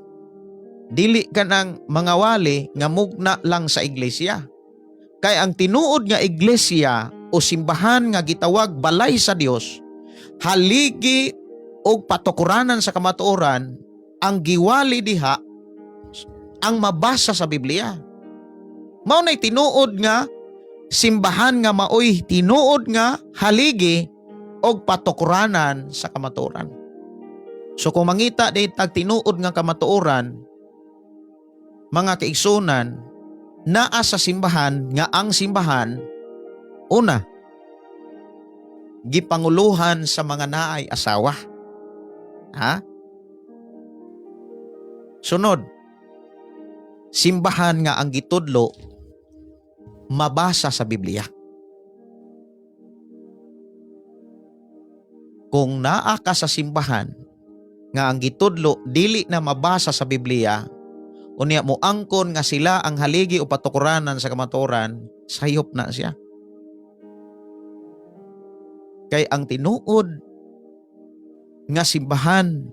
Dili kanang mga wali nga mugna lang sa iglesia. Kay ang tinuod nga iglesia o simbahan nga gitawag balay sa Dios, haligi og patukuranan sa kamatuoran, ang giwali diha ang mabasa sa Biblia. Mao nay tinuod nga simbahan nga maoy tinuod nga haligi og patukuranan sa kamatuoran. So kung mangita di tag tinuod nga kamatuoran, mga kaigsunan, naa sa simbahan nga ang simbahan una gipanguluhan sa mga naay asawa. Ha? Sunod, simbahan nga ang gitudlo mabasa sa Biblia. Kung naa ka sa simbahan nga ang gitudlo dili na mabasa sa Biblia, unya mo angkon nga sila ang haligi o patukuranan sa kamatuoran, sayop na siya. Kay ang tinuod nga simbahan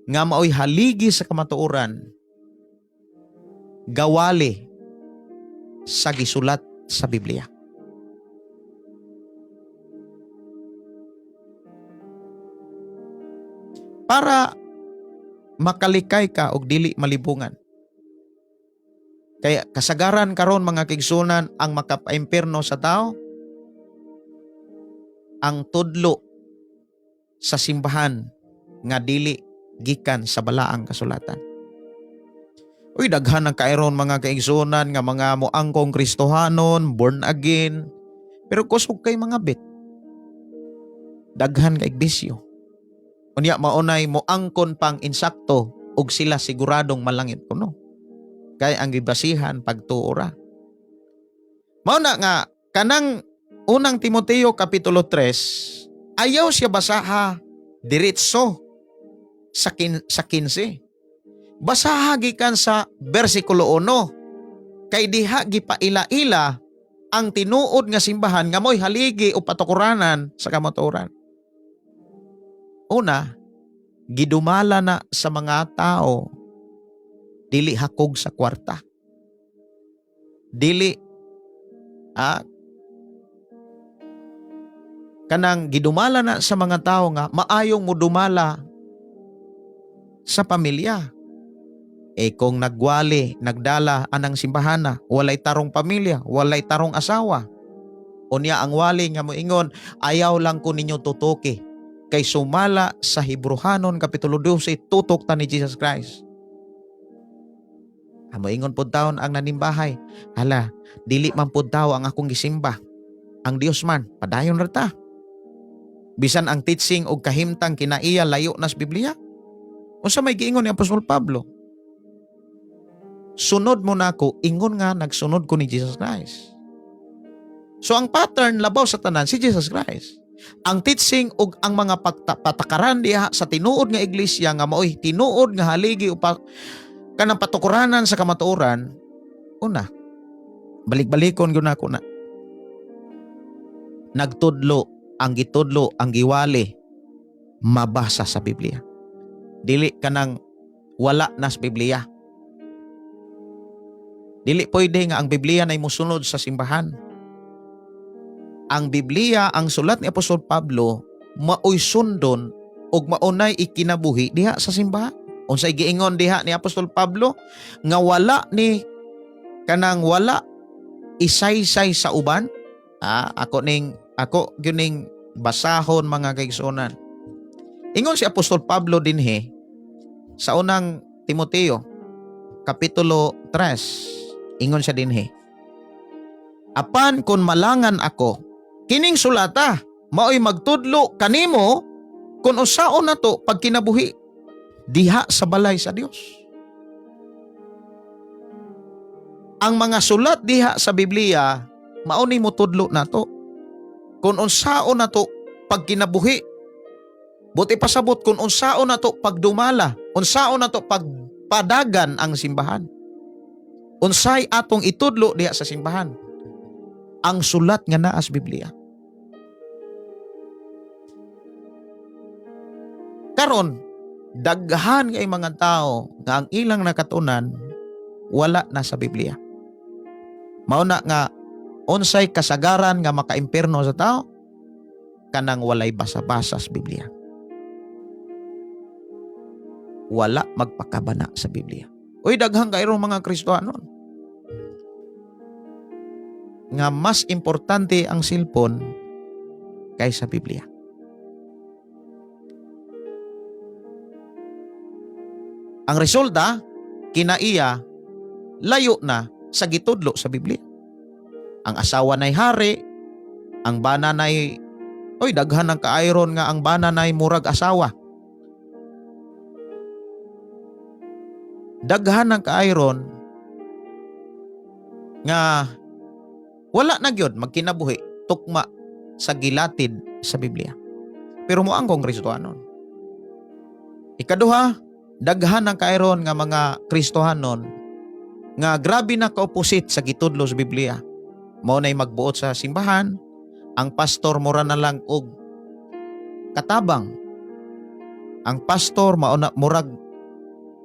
nga maoy haligi sa kamatuoran, gawali sa gisulat sa Biblia. Para makalikay ka og dili malibungan. Kaya kasagaran karon, mga kaigsunan, ang makapaimpierno sa tao, ang tudlo sa simbahan nga dili gikan sa balaang kasulatan. Uy, daghan ang kairon, mga kaigsunan, nga mga moangkong Kristohanon, born again, pero kusog kay mga bit. Daghan kay bisyo. Unya maunay moangkon pang insakto og sila siguradong malangit kuno. Kay ang gibasihan pagtuo ra. Mao na nga kanang Unang Timoteo kapitulo 3, ayaw siya basaha diretso sa 15. Basaha gikan sa bersikulo 1. Kay diha gipaila-ila ang tinuod nga simbahan nga mo'y haligi o patukuranan sa kamatuoran. Una, gidumala na sa mga tao, dili hakog sa kwarta. Dili kanang gidumala na sa mga tao nga maayong mudumala sa pamilya. Eh kung nagwali, nagdala anang simbahana, walay tarong pamilya, walay tarong asawa. Unya ang wali nga moingon, "Ayaw lang ko ninyo tutuki." Kay sumala sa Hebrohanon Kapitulo 12, tutok ta ni Jesus Christ. Moingon pud taon ang nanimbahay, "Hala, dili man pud tao ang akong gisimba. Ang Dios man, padayon ra ta." Bisan ang teaching og kahimtang kinaiya layo na sa Biblia. Unsa may giingon ni Apostol Pablo? "Sunod mo nako, ingon nga nagsunod ko ni Jesus Christ." So ang pattern labaw sa tanan si Jesus Christ. Ang teaching ug ang mga patakaran diha sa tinuod nga iglesia nga maoy tinuod nga haligi o kanang patukuranan sa kamatuoran, una, balik-balikon gyud nako na. Nagtudlo, ang gitudlo, ang giwali, mabasa sa Biblia. Dili kanang wala na sa Biblia. Dili pwede nga ang Biblia na musunod sa simbahan. Ang Biblia, ang sulat ni Apostol Pablo, maoy sundon ug maunay ikinabuhi diha sa simbahan. Unsay giingon diha ni Apostol Pablo nga wala ni kanang wala isaysay sa uban? Ako gyud ning basahon, mga kaigsuonan. Ingon si Apostol Pablo dinhi sa Unang Timoteo kapitulo 3, ingon siya dinhi. "Apan kung malangan ako, kining sulata maoy magtudlo kanimo kung usaon nato pagkinabuhi diha sa balay sa Dios." Ang mga sulat diha sa Biblia mao ni motudlo nato. Kung unsaon nato pagkinabuhi. Buot ipasabot kung unsaon nato pagdumala, unsaon nato pagpadagan ang simbahan. Unsay atong itudlo diha sa simbahan? Ang sulat nga naa sa Biblia. Karon, daghan kay mga tao nga ang ilang nakatunan wala na sa Biblia. Mao na nga unsay kasagaran nga makaimpierno sa tao? Kanang walay basa-basa sa Biblia. Wala magpakabana sa Biblia. Uy, daghang kayrong mga Kristohanon nga mas importante ang cellphone kaysa Biblia. Ang resulta, kinaiya, layo na sa gitudlo sa Biblia. Ang asawa na'y hari, ang bana na'y, oy, daghan ng kaayron nga ang bana na'y murag asawa. Daghan ng kaayron nga wala na gyud magkinabuhi tukma sa gilatid sa Biblia. Pero mo ang kong Kristohanon. Ikaduha, daghan ng kaayron nga mga Kristohanon nga grabe na ka-opposite sa gitudlo sa Biblia. Mao na'y magbuot sa simbahan, ang pastor mura na lang og katabang. Ang pastor mao na murag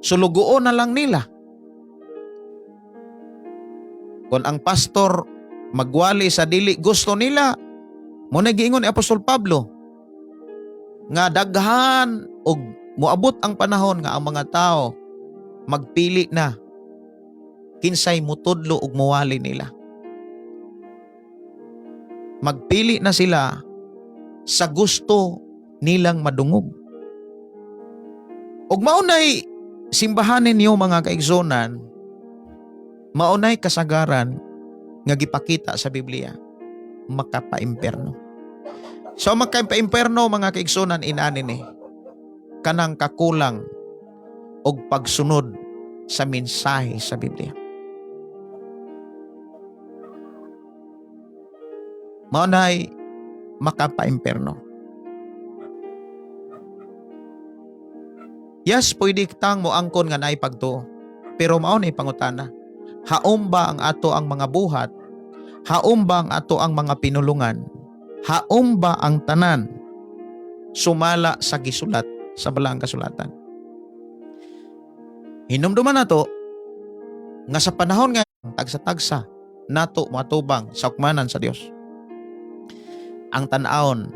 sulugoon na lang nila. Kung ang pastor magwali sa dili gusto nila, mo na giingon ni Apostol Pablo nga daghan og moabot ang panahon nga ang mga tao magpili na kinsay mutudlo og muwali nila. Magpili na sila sa gusto nilang madungog. Og maunay simbahan ninyo, mga kaigsunan, maunay kasagaran nga gipakita sa Biblia makapaimpierno. So makapaimpierno, mga kaigsunan, inani ni kanang kakulang og pagsunod sa mensahe sa Biblia. Maunay makapaimpierno. Yes, pwede tang mo angkon nga naay pagtuo. Pero mao ni pangutana. Haom ba ang ato ang mga buhat? Haom ba ang ato ang mga pinulungan? Haom ba ang tanan sumala sa gisulat sa balaang kasulatan? Hinumduman nato nga sa panahon nga tagsa-tagsa nato matubang sa hukmanan sa Dios. Ang tan-awon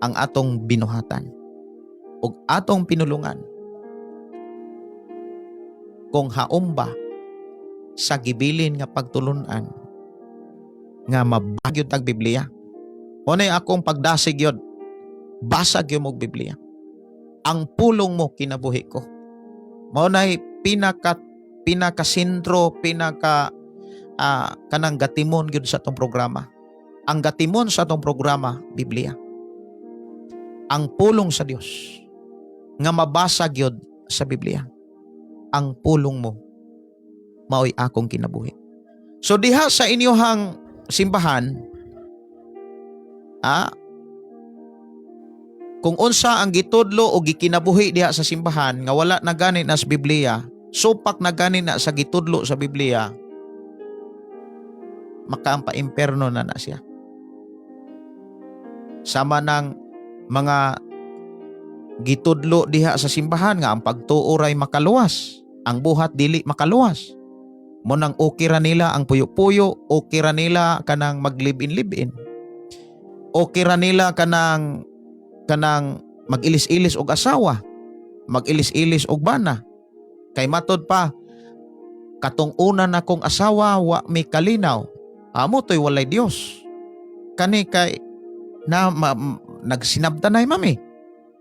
ang atong binuhatan ug atong pinulungan kung haom ba sa gibilin nga pagtulunan nga mabasa gyud tag Biblia. Mao akong pagdasig yun. Basa gyud mo og Biblia. Ang pulong mo kinabuhi ko. Mao nay pinaka pinakasentro, pinaka kanang gatimon gyud sa atong programa. Ang gatimon sa atong programa, Biblia. Ang pulong sa Dios nga mabasa gyud sa Biblia. Ang pulong mo mao'y akong kinabuhi. So diha sa inyohang simbahan, kung unsa ang gitudlo o gikinabuhi diha sa simbahan nga wala na gani na sa Biblia, supak na gani na sa gitudlo sa Biblia, makapaimperno na na siya. Sama ng mga gitudlo diha sa simbahan nga ang pagtuo ray makaluwas, ang buhat dili makaluwas. Mo nang okay ra nila ang puyo-puyo, okay ra nila kanang mag-live-in live-in. Okay ra nila kanang kanang mag-ilis-ilis og asawa, mag-ilis-ilis og bana. Kay matod pa, katong una na kong asawa wa may kalinaw. Amo to'y walay Dios. Kani kay na nagsinabtanay mami.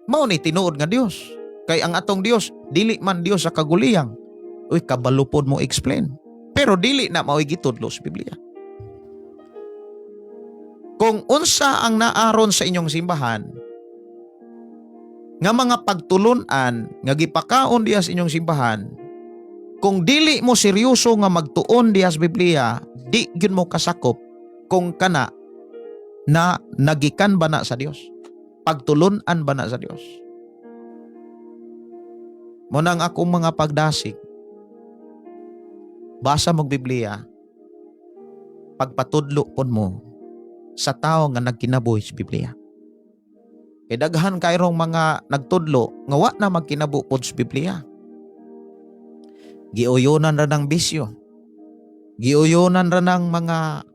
Mao ni tinuod nga Dios. Kay ang atong Dios dili man Dios sa kaguliyang. Uy, kabalupod mo explain. Pero dili na mao'y gitudlo sa Biblia. Kung unsa ang naaron sa inyong simbahan, nga mga pagtulunan nga gipakaon diha sa inyong simbahan, kung dili mo seryoso nga magtuon diha sa Biblia, di gyud mo kasakop kung kana Na nagikan ba na sa Dios? Pagtulunan ba na sa Dios? Mao nang akong mga pagdasig, basa mog Biblia, pagpatudlo pud mo sa tao nga nagkinabuhi sa Biblia. Kay daghan kayrong mga nagtudlo nga wa na magkinabo pod sa Biblia. Giuyonan ra ng bisyo. Giuyonan ra ng mga,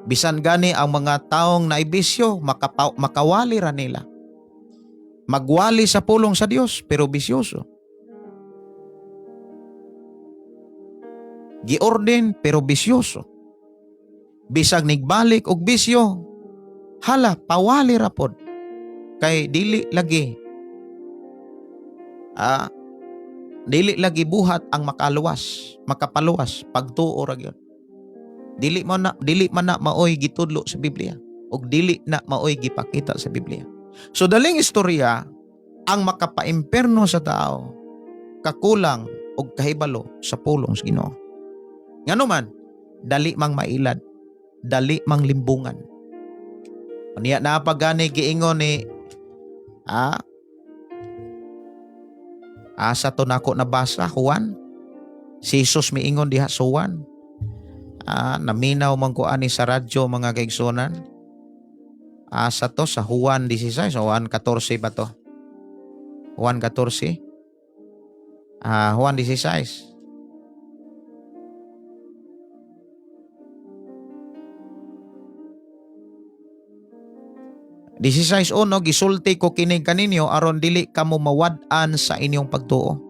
bisan gani ang mga taong naibisyo, makawali ra nila. Magwali sa pulong sa Dios pero bisyoso. Giorden pero bisyoso. Bisag nigbalik og bisyo, hala, pawali ra pod. Kay dili lagi dili lagi buhat ang makaluwas, makapaluwas, pagtuo ra gyud. Dili man na maoy gitudlo sa Biblia ug dili na maoy gipakita sa Biblia. So daling istorya, ang makapaimpierno sa tao kakulang og kahibalo sa pulong sa Ginoo. Ngano man, dali mang mailad, dali mang limbungan. Unya naa pa gani giingon ni asa to nako nabasa, Juan? Si Jesus miingon diha sa Juan. Naminaw man ko ani sa radyo, mga kaigsunan. Asa to, sa Juan 16, sa Juan 14 ba to? Juan 14. Juan 16. 16:1, "Gisulti ko kini kaninyo aron dili kamo mawad-an sa inyong pagtuo.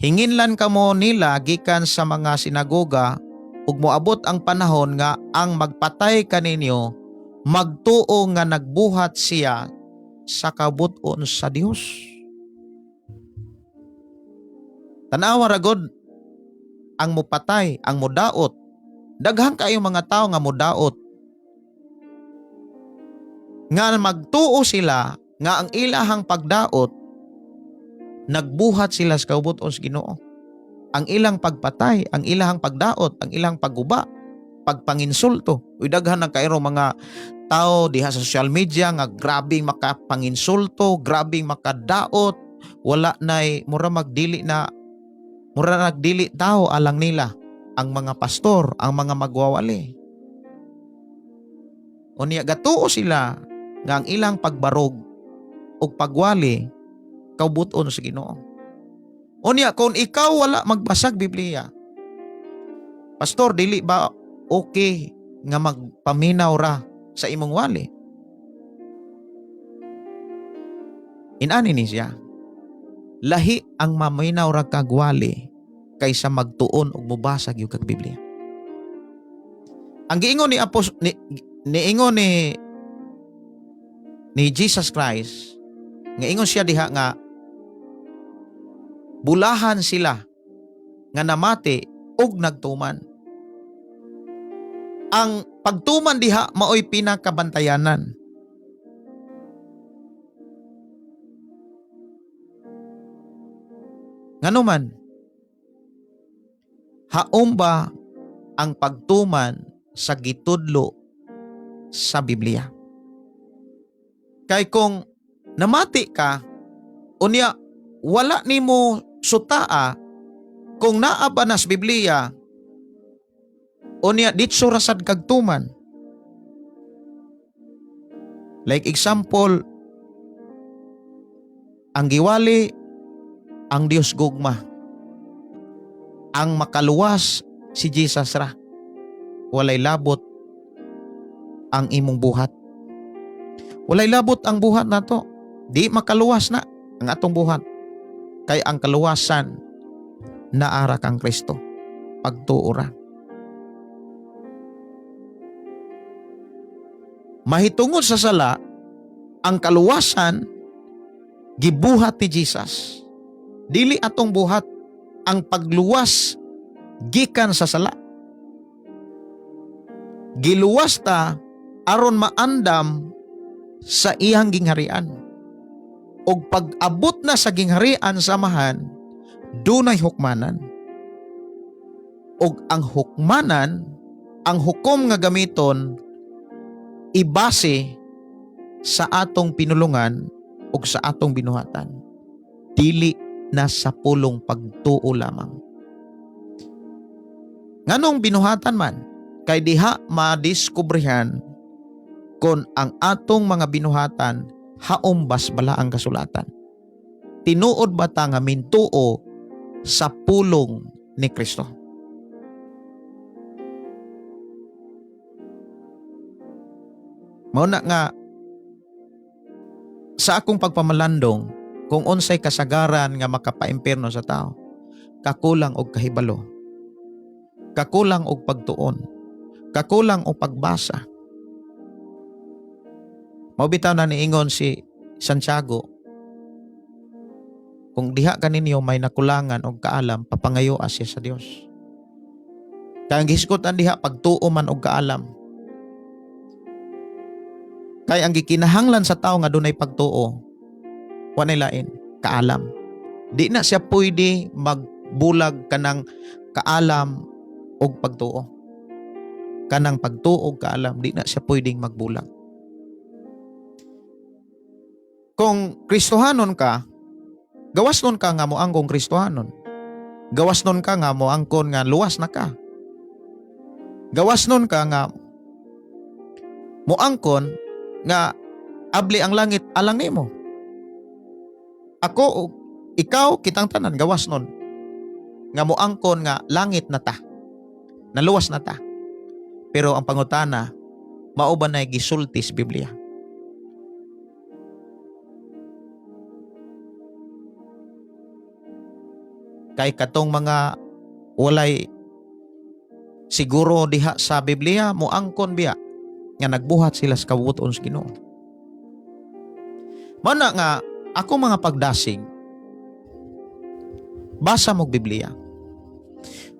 Hinginlan kamo nila gikan sa mga sinagoga ug moabot ang panahon nga ang magpatay kaninyo magtuo nga nagbuhat siya sa kabut-on sa Dios." Tanawa ra gud ang mupatay, ang mudaot. Daghan kayo mga tao nga mudaot nga magtuo sila nga ang ilahang pagdaot, nagbuhat sila sa kaubuton sa Ginoo. Ang ilang pagpatay, ang ilang pagdaot, ang ilang pagguba, pagpanginsulto. Uy, daghan ng kairo mga tao diha sa social media nga grabing makapanginsulto, grabing makadaot, wala nay mura magdili na, mura nagdili tao alang nila ang mga pastor, ang mga magwawali. Unya gatuo sila nga ang ilang pagbarog ug pagwali kaubuton sa Ginoo. Unya kung ikaw wala magbasag Biblia, "Pastor, dili ba okay nga magpaminaw ra sa imong wali?" Inani ni siya. Lahi ang maminaw ra kag wali kaysa magtuon og mobasa gyud kag Biblia. Ang giingon ni Apos ni niingon ni ni Jesus Christ nga ingon siya diha nga bulahan sila nga namati ug nagtuman. Ang pagtuman diha maoy pinakabantayanan. Ngano man, haom ba ang pagtuman sa gitudlo sa Biblia? Kay kung namati ka, unya wala nimo sutaa kung naa ba na sa Biblia, unya ditso ra sad kag tuman. Like example, ang giwali, ang Dios gugma. Ang makaluwas si Jesus ra. Walay labot ang imong buhat. Walay labot ang buhat nato. Di makaluwas na ang atong buhat. Kay ang kaluwasan naara kang Kristo. Pagtuo ra. Mahitungod sa sala, ang kaluwasan gibuhat ni Jesus. Dili atong buhat ang pagluwas gikan sa sala. Giluwas ta aron maandam sa iyang gingharian. Og pag-abot na sa gingharian sa Amahan, dunay hukmanan. Og ang hukmanan, ang hukom nga gamiton, Ibase sa atong pinulungan ug sa atong binuhatan. Dili na sa pulong pagtuo lamang. Nganong binuhatan man? Kay diha madiskubrehan kon ang atong mga binuhatan haom bas bala ang kasulatan. Tinuod ba ta nga mintuo sa pulong ni Kristo? Mao na nga sa akong pagpamalandong kung unsay kasagaran nga makapaimpierno sa tao, kakulang og kahibalo, kakulang og pagtuon, kakulang og pagbasa. Mao bitaw na niingon si Santiago, kung diha kaninyo may nakulangan og kaalam, papangayoa siya sa Dios. Kay ang gihisgutan diha, pagtuo man og kaalam. Kay ang gikinahanglan sa tao nga dunay pagtuo, wa nay lain, kaalam. Di na siya pwede magbulag kanang kaalam og pagtuo. Kanang pagtuo og kaalam, di na siya pwedeng magbulag. Kung Kristohanon ka, gawas nun ka nga moangkong Kristohanon. Gawas nun ka nga moangkon nga luwas na ka. Gawas nun ka nga moangkon nga abli ang langit alang nimo. Ako ug ikaw, kitang tanan, gawas nun nga moangkon nga langit na ta. Naluwas na ta. Pero ang pangutana, mao ba nay gisulti sa Biblia? Kay katong mga walay siguro diha sa Biblia, moangkon biya nga nagbuhat sila sa kabubut-on sa Ginoo. Mao na nga ako mga pagdasig, basa mog Biblia.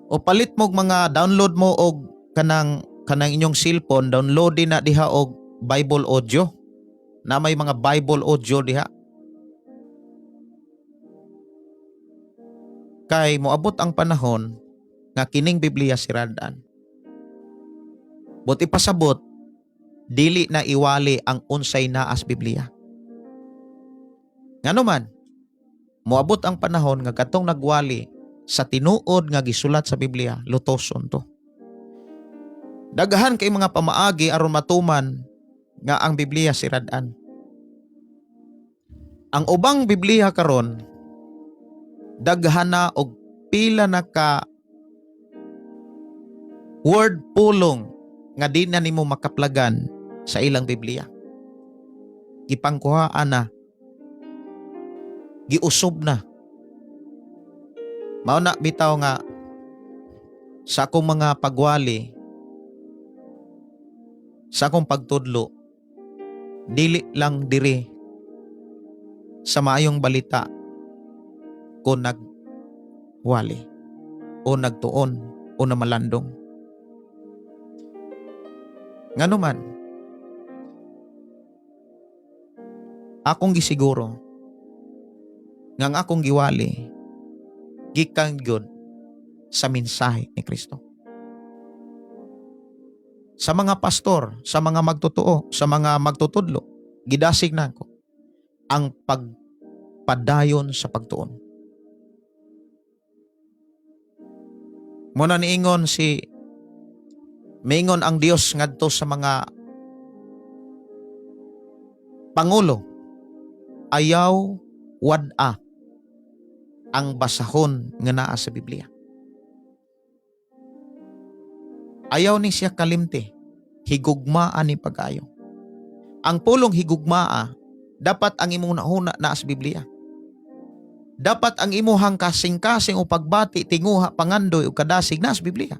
O palit mog mga download mo og kanang kanang inyong cellphone, download din na diha og Bible audio. Na may mga Bible audio diha. Kay moabot ang panahon nga kining Biblia siradan. Buot ipasabot, dili na iwali ang unsay naas Biblia. Ngano man, moabot ang panahon nga katong nagwali sa tinuod nga gisulat sa Biblia, lutoson to. Daghan kay mga pamaagi aron matuman nga ang Biblia siradan. Ang ubang Biblia karon daghan na og pila na ka word pulong nga di na nimo makaplagan sa ilang Biblia. Gipangkuhaan na, giusob na. Mao na bitaw nga sa akong mga pagwali, sa akong pagtudlo, dili lang diri sa Maayong Balita ko nagwali o nagtuon o namalandong. Ngano man, akong gisiguro nga ang akong giwali gikan gyud sa mensahe ni Kristo. Sa mga pastor, sa mga magtotoo, sa mga magtutudlo, gidasig na ako ang pagpadayon sa pagtuon. Muna niingon si miingon ang Dios ngadto sa mga pangulo, ayaw wad-a ang basahon nga naa sa Biblia. Ayaw ni siya kalimti, higugmaa ni pag-ayo. Ang pulong higugmaa, dapat ang imong nahuna naa sa Biblia. Dapat ang imuhang kasing-kasing o pagbati, tinguha, pangandoy o kadasig naa sa Biblia.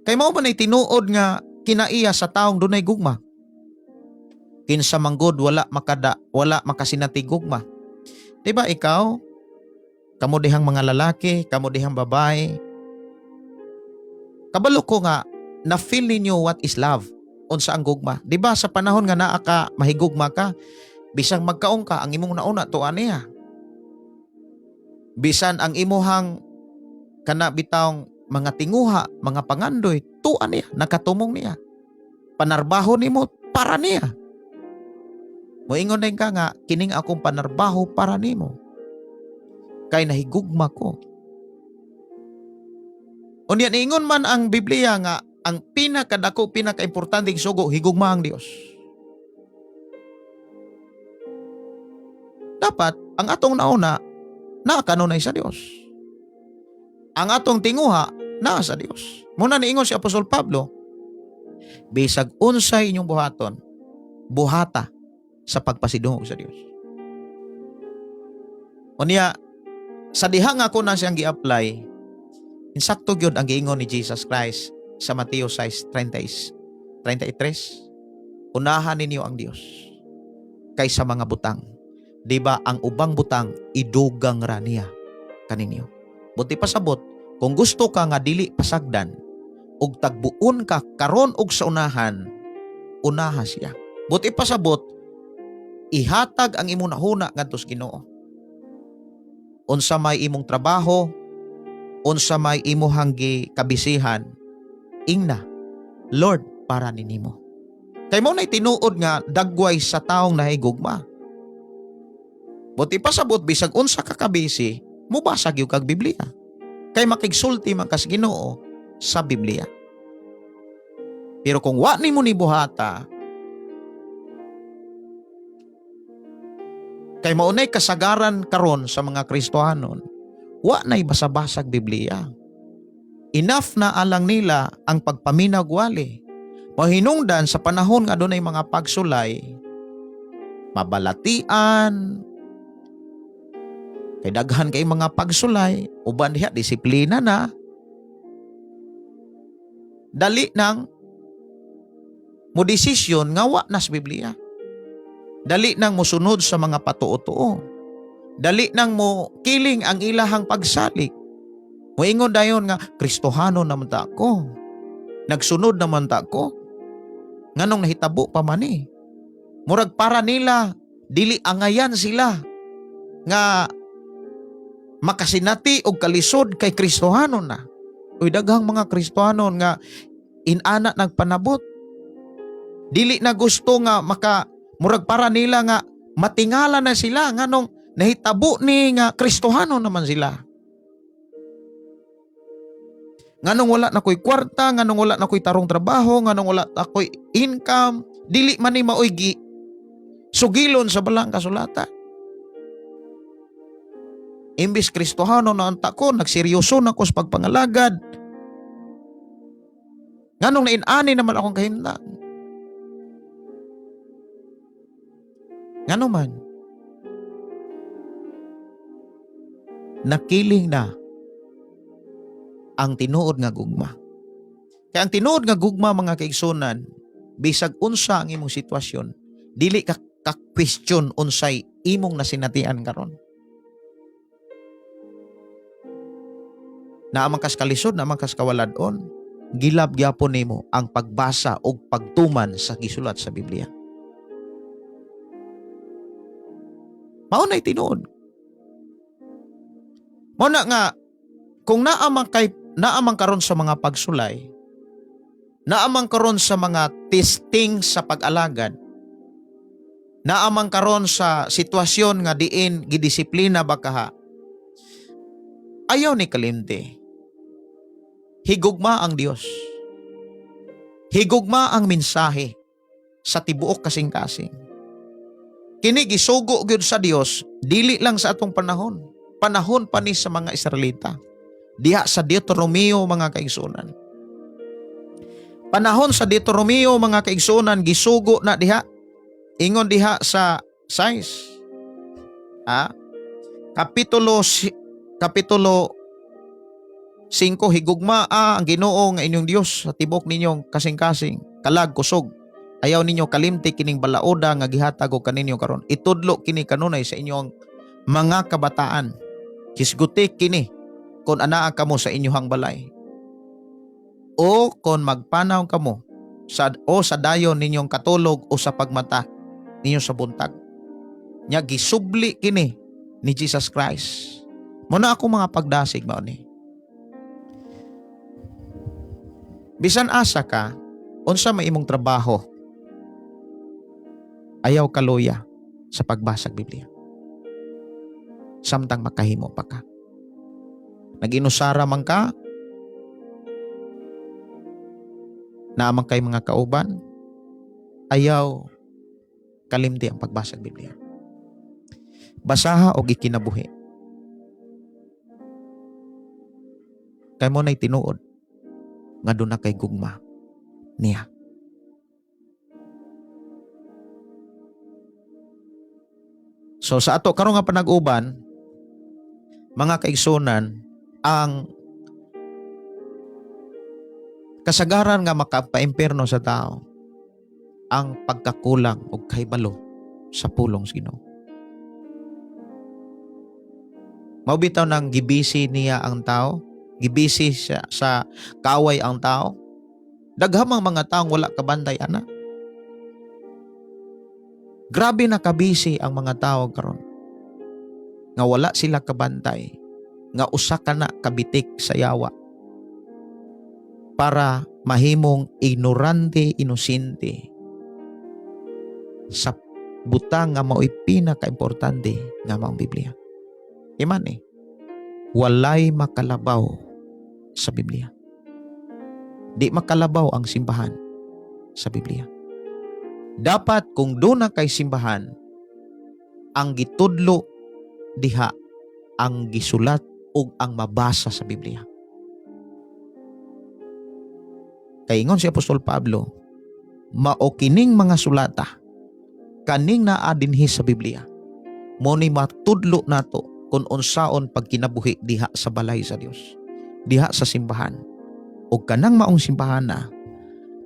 Kay mao ba na'y tinuod nga kinaiya sa taong dunay gugma? Kinsa manggod wala makasinati gugma. Di ba ikaw, kamo dihang mga lalaki, kamo dihang babae, kabalo ko nga na-feel ninyo what is love, unsa ang gugma. Di ba sa panahon nga naa ka, mahigugma ka, bisang magkaong ka, ang imong nauna tuwa niya. Bisan ang imuhang kana bitawng mga tinguha, mga pangandoy, tuwa niya, nakatumong niya. Panarbaho nimo para niya. Moingon din ka nga kining akong panarbaho para nimo. Kay nahigugma ko. Unya niingon man ang Biblia nga ang pinakadako, pinakaimportanteng sugo, higugma ang Dios. Dapat ang atong nauna naa kanunay sa Dios. Ang atong tinguha naa sa Dios. Muna niingon si Apostol Pablo, bisag unsay inyong buhaton, buhata sa pagpasidungog sa Dios. Unya sa diha nga ako na siyang gi-apply, insakto gyud ang giingon ni Jesus Christ sa Mateo 6:33. Unahan ninyo ang Dios kaysa mga butang. Di ba ang ubang butang idugang ra niya kaninyo. Buti pasabot, kung gusto ka nga dili pasagdan ug tagbuon ka karon og sa unahan, unaha siya. Buti pasabot, ihatag ang imong nahuna ngadto sa Ginoo. Unsa may imong trabaho, unsa may imuhang gikabisihan, ingna, Lord, para ninimo. Kay mao nay tinuod nga dagway sa taong nahigugma. Buti pasabot, bisag unsa ka kabisi, mubasa gyud kag Biblia. Kay makigsulti man kas Ginoo sa Biblia. Pero kung wa nimo ni buhata, kay maunay kasagaran karon sa mga Kristohanon, wa na'y basa-basag Biblia. Enough na alang nila ang pagpaminaw wali. Mahinungdan sa panahon nga dunay mga pagsulay, mabalatian, kay daghan kay mga pagsulay, uban diha disiplina na. Dali nang mo desisyon nga wa na sa Biblia. Dali nang mosunod sa mga patuo-tuo. Dali nang mo kiling ang ilahang pagsalig. Moingon dayon nga Kristohano naman ta ako. Nagsunod naman ta ako. Nganong nahitabo pa man ni? Murag para nila dili angayan sila nga makasinati og kalisod kay Kristohano na. Uy, daghang mga Kristohano nga inana nagpanabot. Dili na gusto nga maka murag para nila nga matingala na sila nganong nahitabo ni nga Kristohano naman sila. Nganong wala na ko'y kwarta, nganong wala na ko'y tarong trabaho, nganong wala na ko'y income, dili man ni maoy gi sugilon sa balang kasulatan. Imbis Kristohano na unta ko, nagseryoso na ko sa pagpangalagad. Nganong nainani naman akong kahimtang. Ngano man, nakiling na ang tinuod nga gugma. Kaya ang tinuod nga gugma, mga kaigsunan, bisag unsa ang imong sitwasyon, dili ka ka-question unsay imong nasinatian karon. Naa man kas kalisod, naa man kas kawalad-on, gilab gyapon nimo ang pagbasa og pagtuman sa gisulat sa Biblia. Mao na'y tinuod. Mao na nga kung naa man karon sa mga pagsulay, naa man karon sa mga testing sa pag-alagad, naa man karon sa sitwasyon nga diin gidisiplina ba kaha, ayaw ni kalimti. Higugma ang Dios. Higugma ang mensahe sa tibuok kasing-kasing. Kini gisugo gyud sa Dios dili lang sa atong panahon, panahon pa ni sa mga Israelita. Diha sa Deuteronomio, mga kaigsunan. Panahon sa Deuteronomio, mga kaigsunan, gisugo na diha. Ingon diha sa 6. Kapitulo 5, higugma ang Ginoo nga inyong Dios sa tibok ninyong kasing-kasing, kalag, kusog. Ayaw ninyo kalimti kining balaoda nga gihatag og kaninyo karon. Itudlo kini kanunay sa inyong mga kabataan. Hisguti kini kon anaa kamo sa inyohang balay, o kon magpanaw kamo sa o sa dayon ninyong katulog o sa pagmata ninyo sa buntag. Nya gisubli kini ni Jesus Christ. Muna ako mga pagdasig mao ni. Bisan asa ka, Unsa may imong trabaho, ayaw kaluya sa pagbasag Biblia. Samtang makahimo pa ka. Nag-inusara man ka, naa man kay mga kauban, ayaw kalimti ang pagbasag Biblia. Basaha og ikinabuhi. Kay mo na'y tinuod nga doon na kay gugma niya. So sa ato karon nga panag-uban, mga kaigsunan, ang kasagaran nga makapaimpierno sa tao ang pagkakulang og kahibalo sa pulong sa Ginoo. Mao bitaw nang gibisi niya ang tao, gibisi siya sa kaway ang tao. Daghamang mga taong wala kabantay ana. Grabe na kabisi ang mga tao karon. Nga wala sila kabantay, nga usa ka na kabitik sa yawa para mahimong ignorante, inosente sa butang nga mao'y pinakaimportante nga maong Biblia. Iman eh, walay makalabaw sa Biblia. Di makalabaw ang simbahan sa Biblia. Dapat kung doon na kay simbahan, ang gitudlo diha ang gisulat ug ang mabasa sa Biblia. Kay ingon si Apostol Pablo, mao kining mga sulata kaning naa dinhi sa Biblia. Mo ni matudlo nato kung unsaon pagkinabuhi diha sa balay sa Dios, diha sa simbahan. Ug kanang maong simbahan na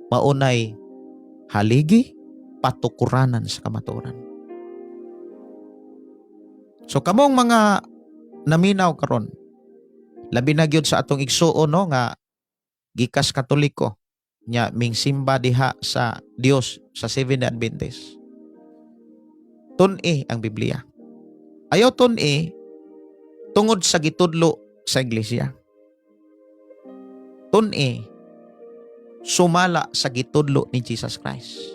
maunay haligi patukuranan sa kamatuoran. So kamong mga naminaw karon, labi na gyud sa atong igsuon, no, nga gikas Katoliko nya ming simba diha sa Dios sa Seventh Adventist. Tun-i ang Biblia. Ayaw tun-i tungod sa gitudlo sa iglesia. Tun-i sumala sa gitudlo ni Jesus Christ.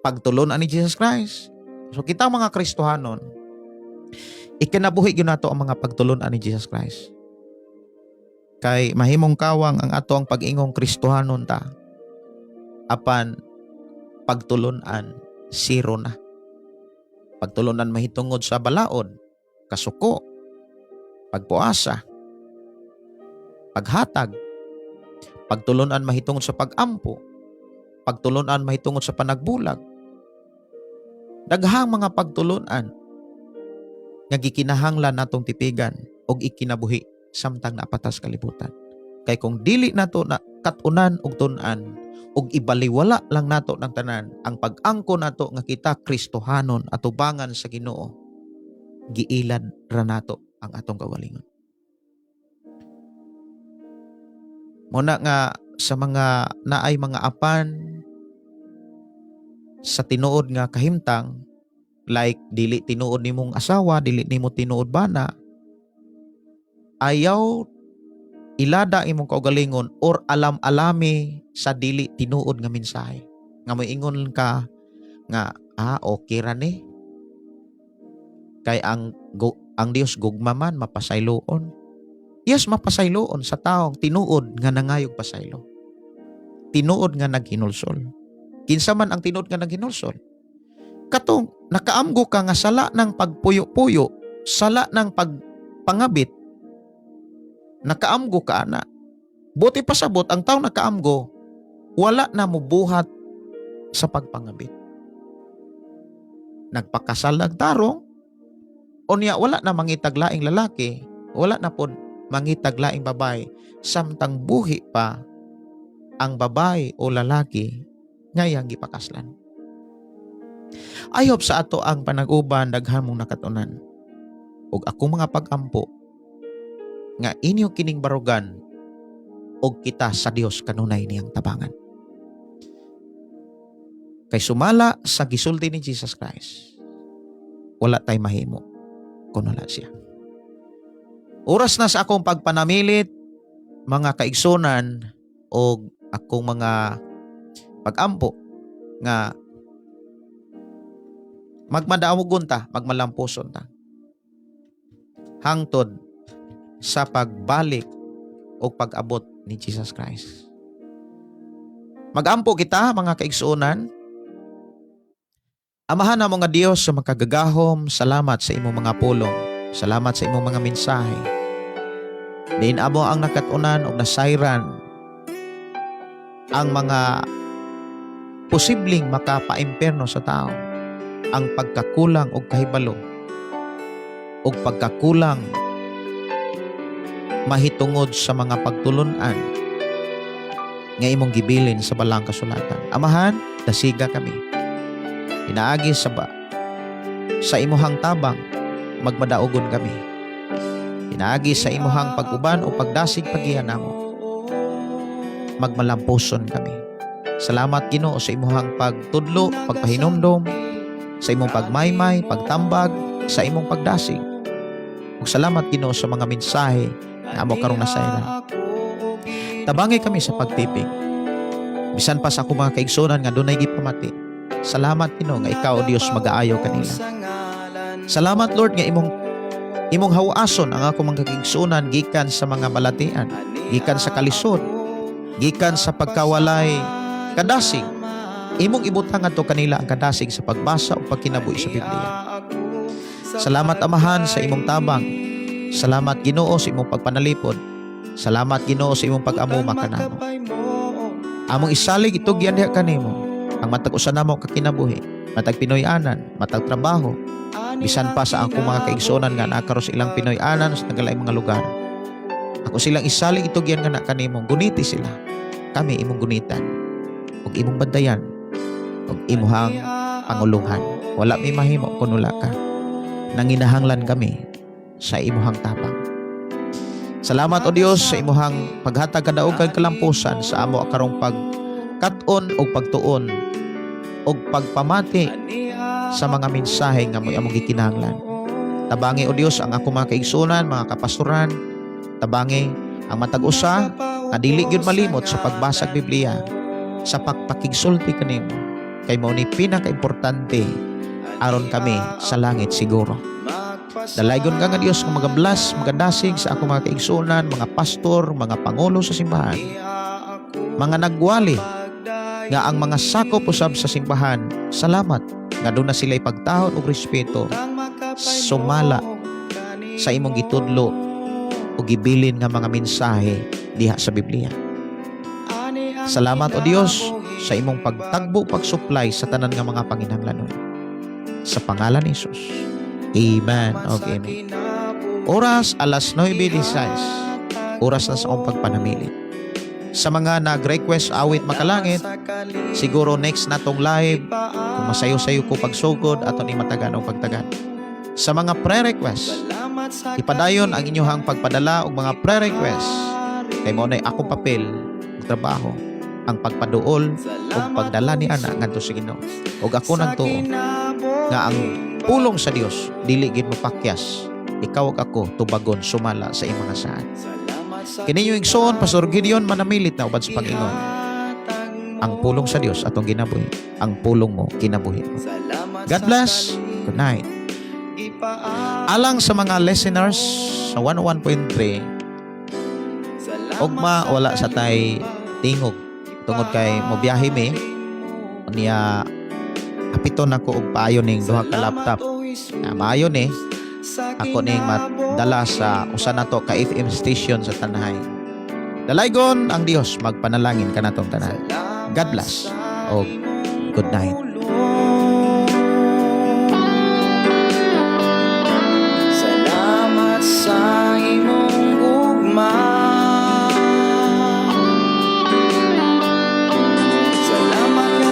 Pagtulon ni Jesus Christ. So kita mga Kristohanon, ikinabuhi gyud nato ang mga pagtulon ni Jesus Christ. Kay mahimong kawang ang ato ang pag-ingong Kristohanon ta, apan pagtulunan zero na. Pagtulunan mahitungod sa balaod, kasuko, pagpuasa, paghatag, pagtulunan mahitungod sa pagampo, pagtulunan mahitungod sa panagbulag. Daghang mga pagtulunan nga gikinahanglan natong tipigan og ikinabuhi samtang napatas kalibutan. Kay kung dili nato na katunan og tun-an og ibaliwala lang nato ng tanan ang pag-angko nato nga kita Kristohanon atubangan sa Ginoo, giilad ra nato ang atong kaugalingon. Muna nga sa mga naay mga apan sa tinuod nga kahimtang, like dili tinuod nimong asawa, dili nimo tinuod bana, ayaw ilada imong kaugalingon or alam-alami sa dili tinuod nga mensahe. Nga moingon ka nga okay ra ni. Kay ang Dios gugma man, mapasayloon. Yes, mapasayloon sa taong tinuod nga nangayog pasaylo. Tinuod nga naghinulsol. Kinsa man ang tinuod nga naghinulsol? Katong nakaamgo ka nga sala ng pagpuyo-puyo, sala ng pagpangabit, nakaamgo ka ana. Buti pasabot ang taong nakaamgo, wala na mubuhat sa pagpangabit. Nagpakasal nagtarong, unya wala na mangitag laing lalaki, wala na pod mangitag laing babae, samtang buhi pa ang babae o lalaki ngayang gipakaslan. I hope sa ato ang panag-uban daghan mong nakatunan. Ug akong mga pag-ampo nga inyo kining barugan og kita sa Dios kanunay niyang tabangan. Kay sumala sa gisulti ni Jesus Christ, wala tay mahimo kung wala siya. Oras na sa akong pagpanamilit, mga kaigsunan, Og akong mga pag-ampo nga magmadaugon ta, magmalampuson ta hangtod sa pagbalik o pag-abot ni Jesus Christ. Magampo kita, mga kaigsuonan. Amahan namo nga Dios sa makagagahom, salamat sa imong mga pulong. Salamat sa imong mga mensahe. Diin amo ang nakatunan og nasayran ang mga posibleng makapaimpierno sa tao, ang pagkakulang og kahibalo og pagkakulang mahitungod sa mga pagtulunan nga imong gibilin sa Balaang Kasulatan. Amahan, dasiga kami. Pinaagi sa imuhang tabang, magmadaugon kami. Pinaagi sa imuhang pag-uban o pagdasig pagiya namo, magmalampuson kami. Salamat, Ginoo, sa imuhang pagtudlo, pagpahinumdom, sa imong pagmaymay, pagtambag, sa imong pagdasig. Ug salamat, Ginoo, sa mga mensahe na amo karong nasayran. Tabangi kami sa pagtipig. Bisan pa sa akong mga kaigsunan nga dunay gipamati. Salamat, Ginoo, nga ikaw, O Dios, magaayo kanila. Salamat, Lord, nga imong hawason ang akong mga kaigsunan gikan sa mga balatian, gikan sa kalisod, gikan sa pagkawalay kadasig. Imong ibutang adto kanila ang kadasig sa pagbasa o pagkinabuhi sa Biblia. Salamat, Amahan, sa imong tabang. Salamat, Ginoo, sa imong pagpanalipod. Salamat, Ginoo, sa imong pag-amuma kanamo. Among isalig itugyan diha kanimo ang matag usa namo ka kinabuhi, matag Pinoy-anan, matag trabaho, bisan pa sa akong mga kaigsuonan nga naa karon sa ilang Pinoy-anan sa nagalaing mga lugar. Ako silang isalig itugyan nga na kanimo, guniti sila. Kami imong gunitan ug imong bantayan ug imuhang panguluhan. Wala mi mahimo kun wala ka. Nanginahanglan kami sa imuhang tabang. Salamat, O Dios, sa imuhang paghatag kadaog kag kalampusan sa amo karong pagkat-on ug pagtuon ug pagpamati sa mga mensahe nga mo'y among gikinahanglan. Tabangi, O Dios, ang ako mga kaigsunan, mga kapastoran, tabangi ang matag usa nga dili gyud malimot sa pagbasa og Biblia, sa pagpakigsulti kanimo. Kay mao ni pinakaimportante aron kami sa langit siguro. Dalaygon ka nga Dios nga magabless, magadasig sa ako mga kaigsunan, mga pastor, mga pangulo sa simbahan, mga nagwali nga ang mga sakop usab sa simbahan. Salamat nga duna sila pagtahod ug respeto sumala sa imong gitudlo o gibilin nga mga mensahe diha sa Biblia. Salamat, O Dios, sa imong pagtagbo, pagsupply sa tanan nga mga panginahanglanon. Sa pangalan ni Jesus. Amen. Okay, amen. Oras alas 9:16. Oras na sa akong pagpanamilit. Sa mga nag-request awit makalangit, siguro next na tong live, kung masayo-sayo ko pagsugod, ato ni matagan o pagtagan. Sa mga pre-request, ipadayon ang inyong pagpadala og mga pre-request kay mao nay akong papel ug trabaho ang pagpaduol ug pagdala ni ana ngadto sa Ginoo. Ug ako nagtuo nga ang pulong sa Dios dili gid mapakyas. Ikaw ug ako tubagon sumala sa imong mga saad. Kini inyong igsoon, Pastor Gideon Manamilit, na uban sa pag-ingon. Ang pulong sa Dios atong ginabuhi. Ang pulong mo kinabuhi mo. God bless. Good night. Alang sa mga listeners sa 101.3, ugma wala sa tay tingog tungod kay mobiyahe mi niya. Hapiton ako og paayo ning duha ka laptop na maayo ni ako ning madala sa usa nato ka FM station sa Tanay. Dalaygon ang Dios, magpanalangin kanatong tanan. God bless og good night. Salamat sa imong gugma. Salamat nga.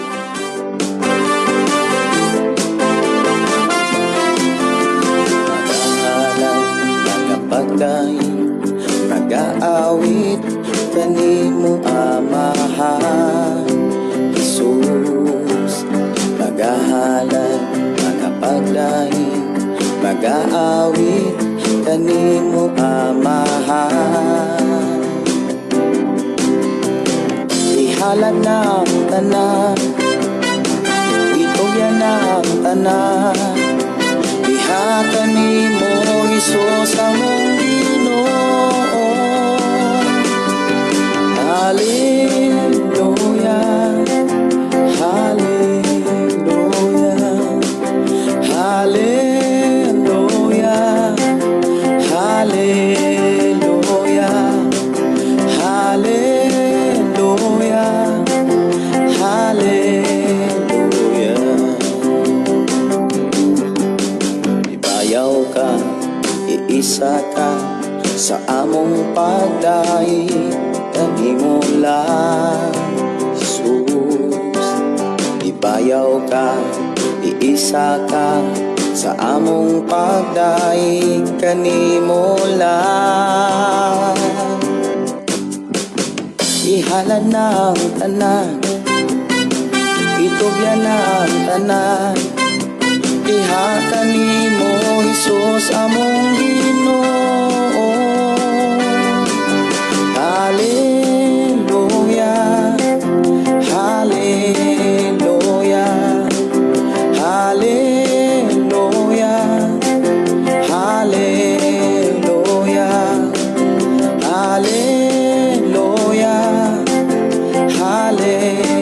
Magahalad, magapagdaig, magaawit kanimo, Amahan Jesus. Magahalad, magapagdaig, magaawit kanimo, Amahan. Ihalad na ang tanan, itugyan na ang tanan. Diha kanimo, Hesus, among Ginoo. Hallelujah, Hallelujah, Hallelujah, Hallelujah, Hallelujah, Hallelujah. Ibayaw ka, iisa ka sa among pagdaig kanimo lang, Jesus. Ibayaw ka, iisa ka sa among pagdaig kanimo lang. Ihalad na ang tanan, itugyan na ang tanan. Diha kanimo, Hesus, among Ginoo. Hallelujah, Hallelujah, Hallelujah, Hallelujah, Hallelujah, Hallelujah.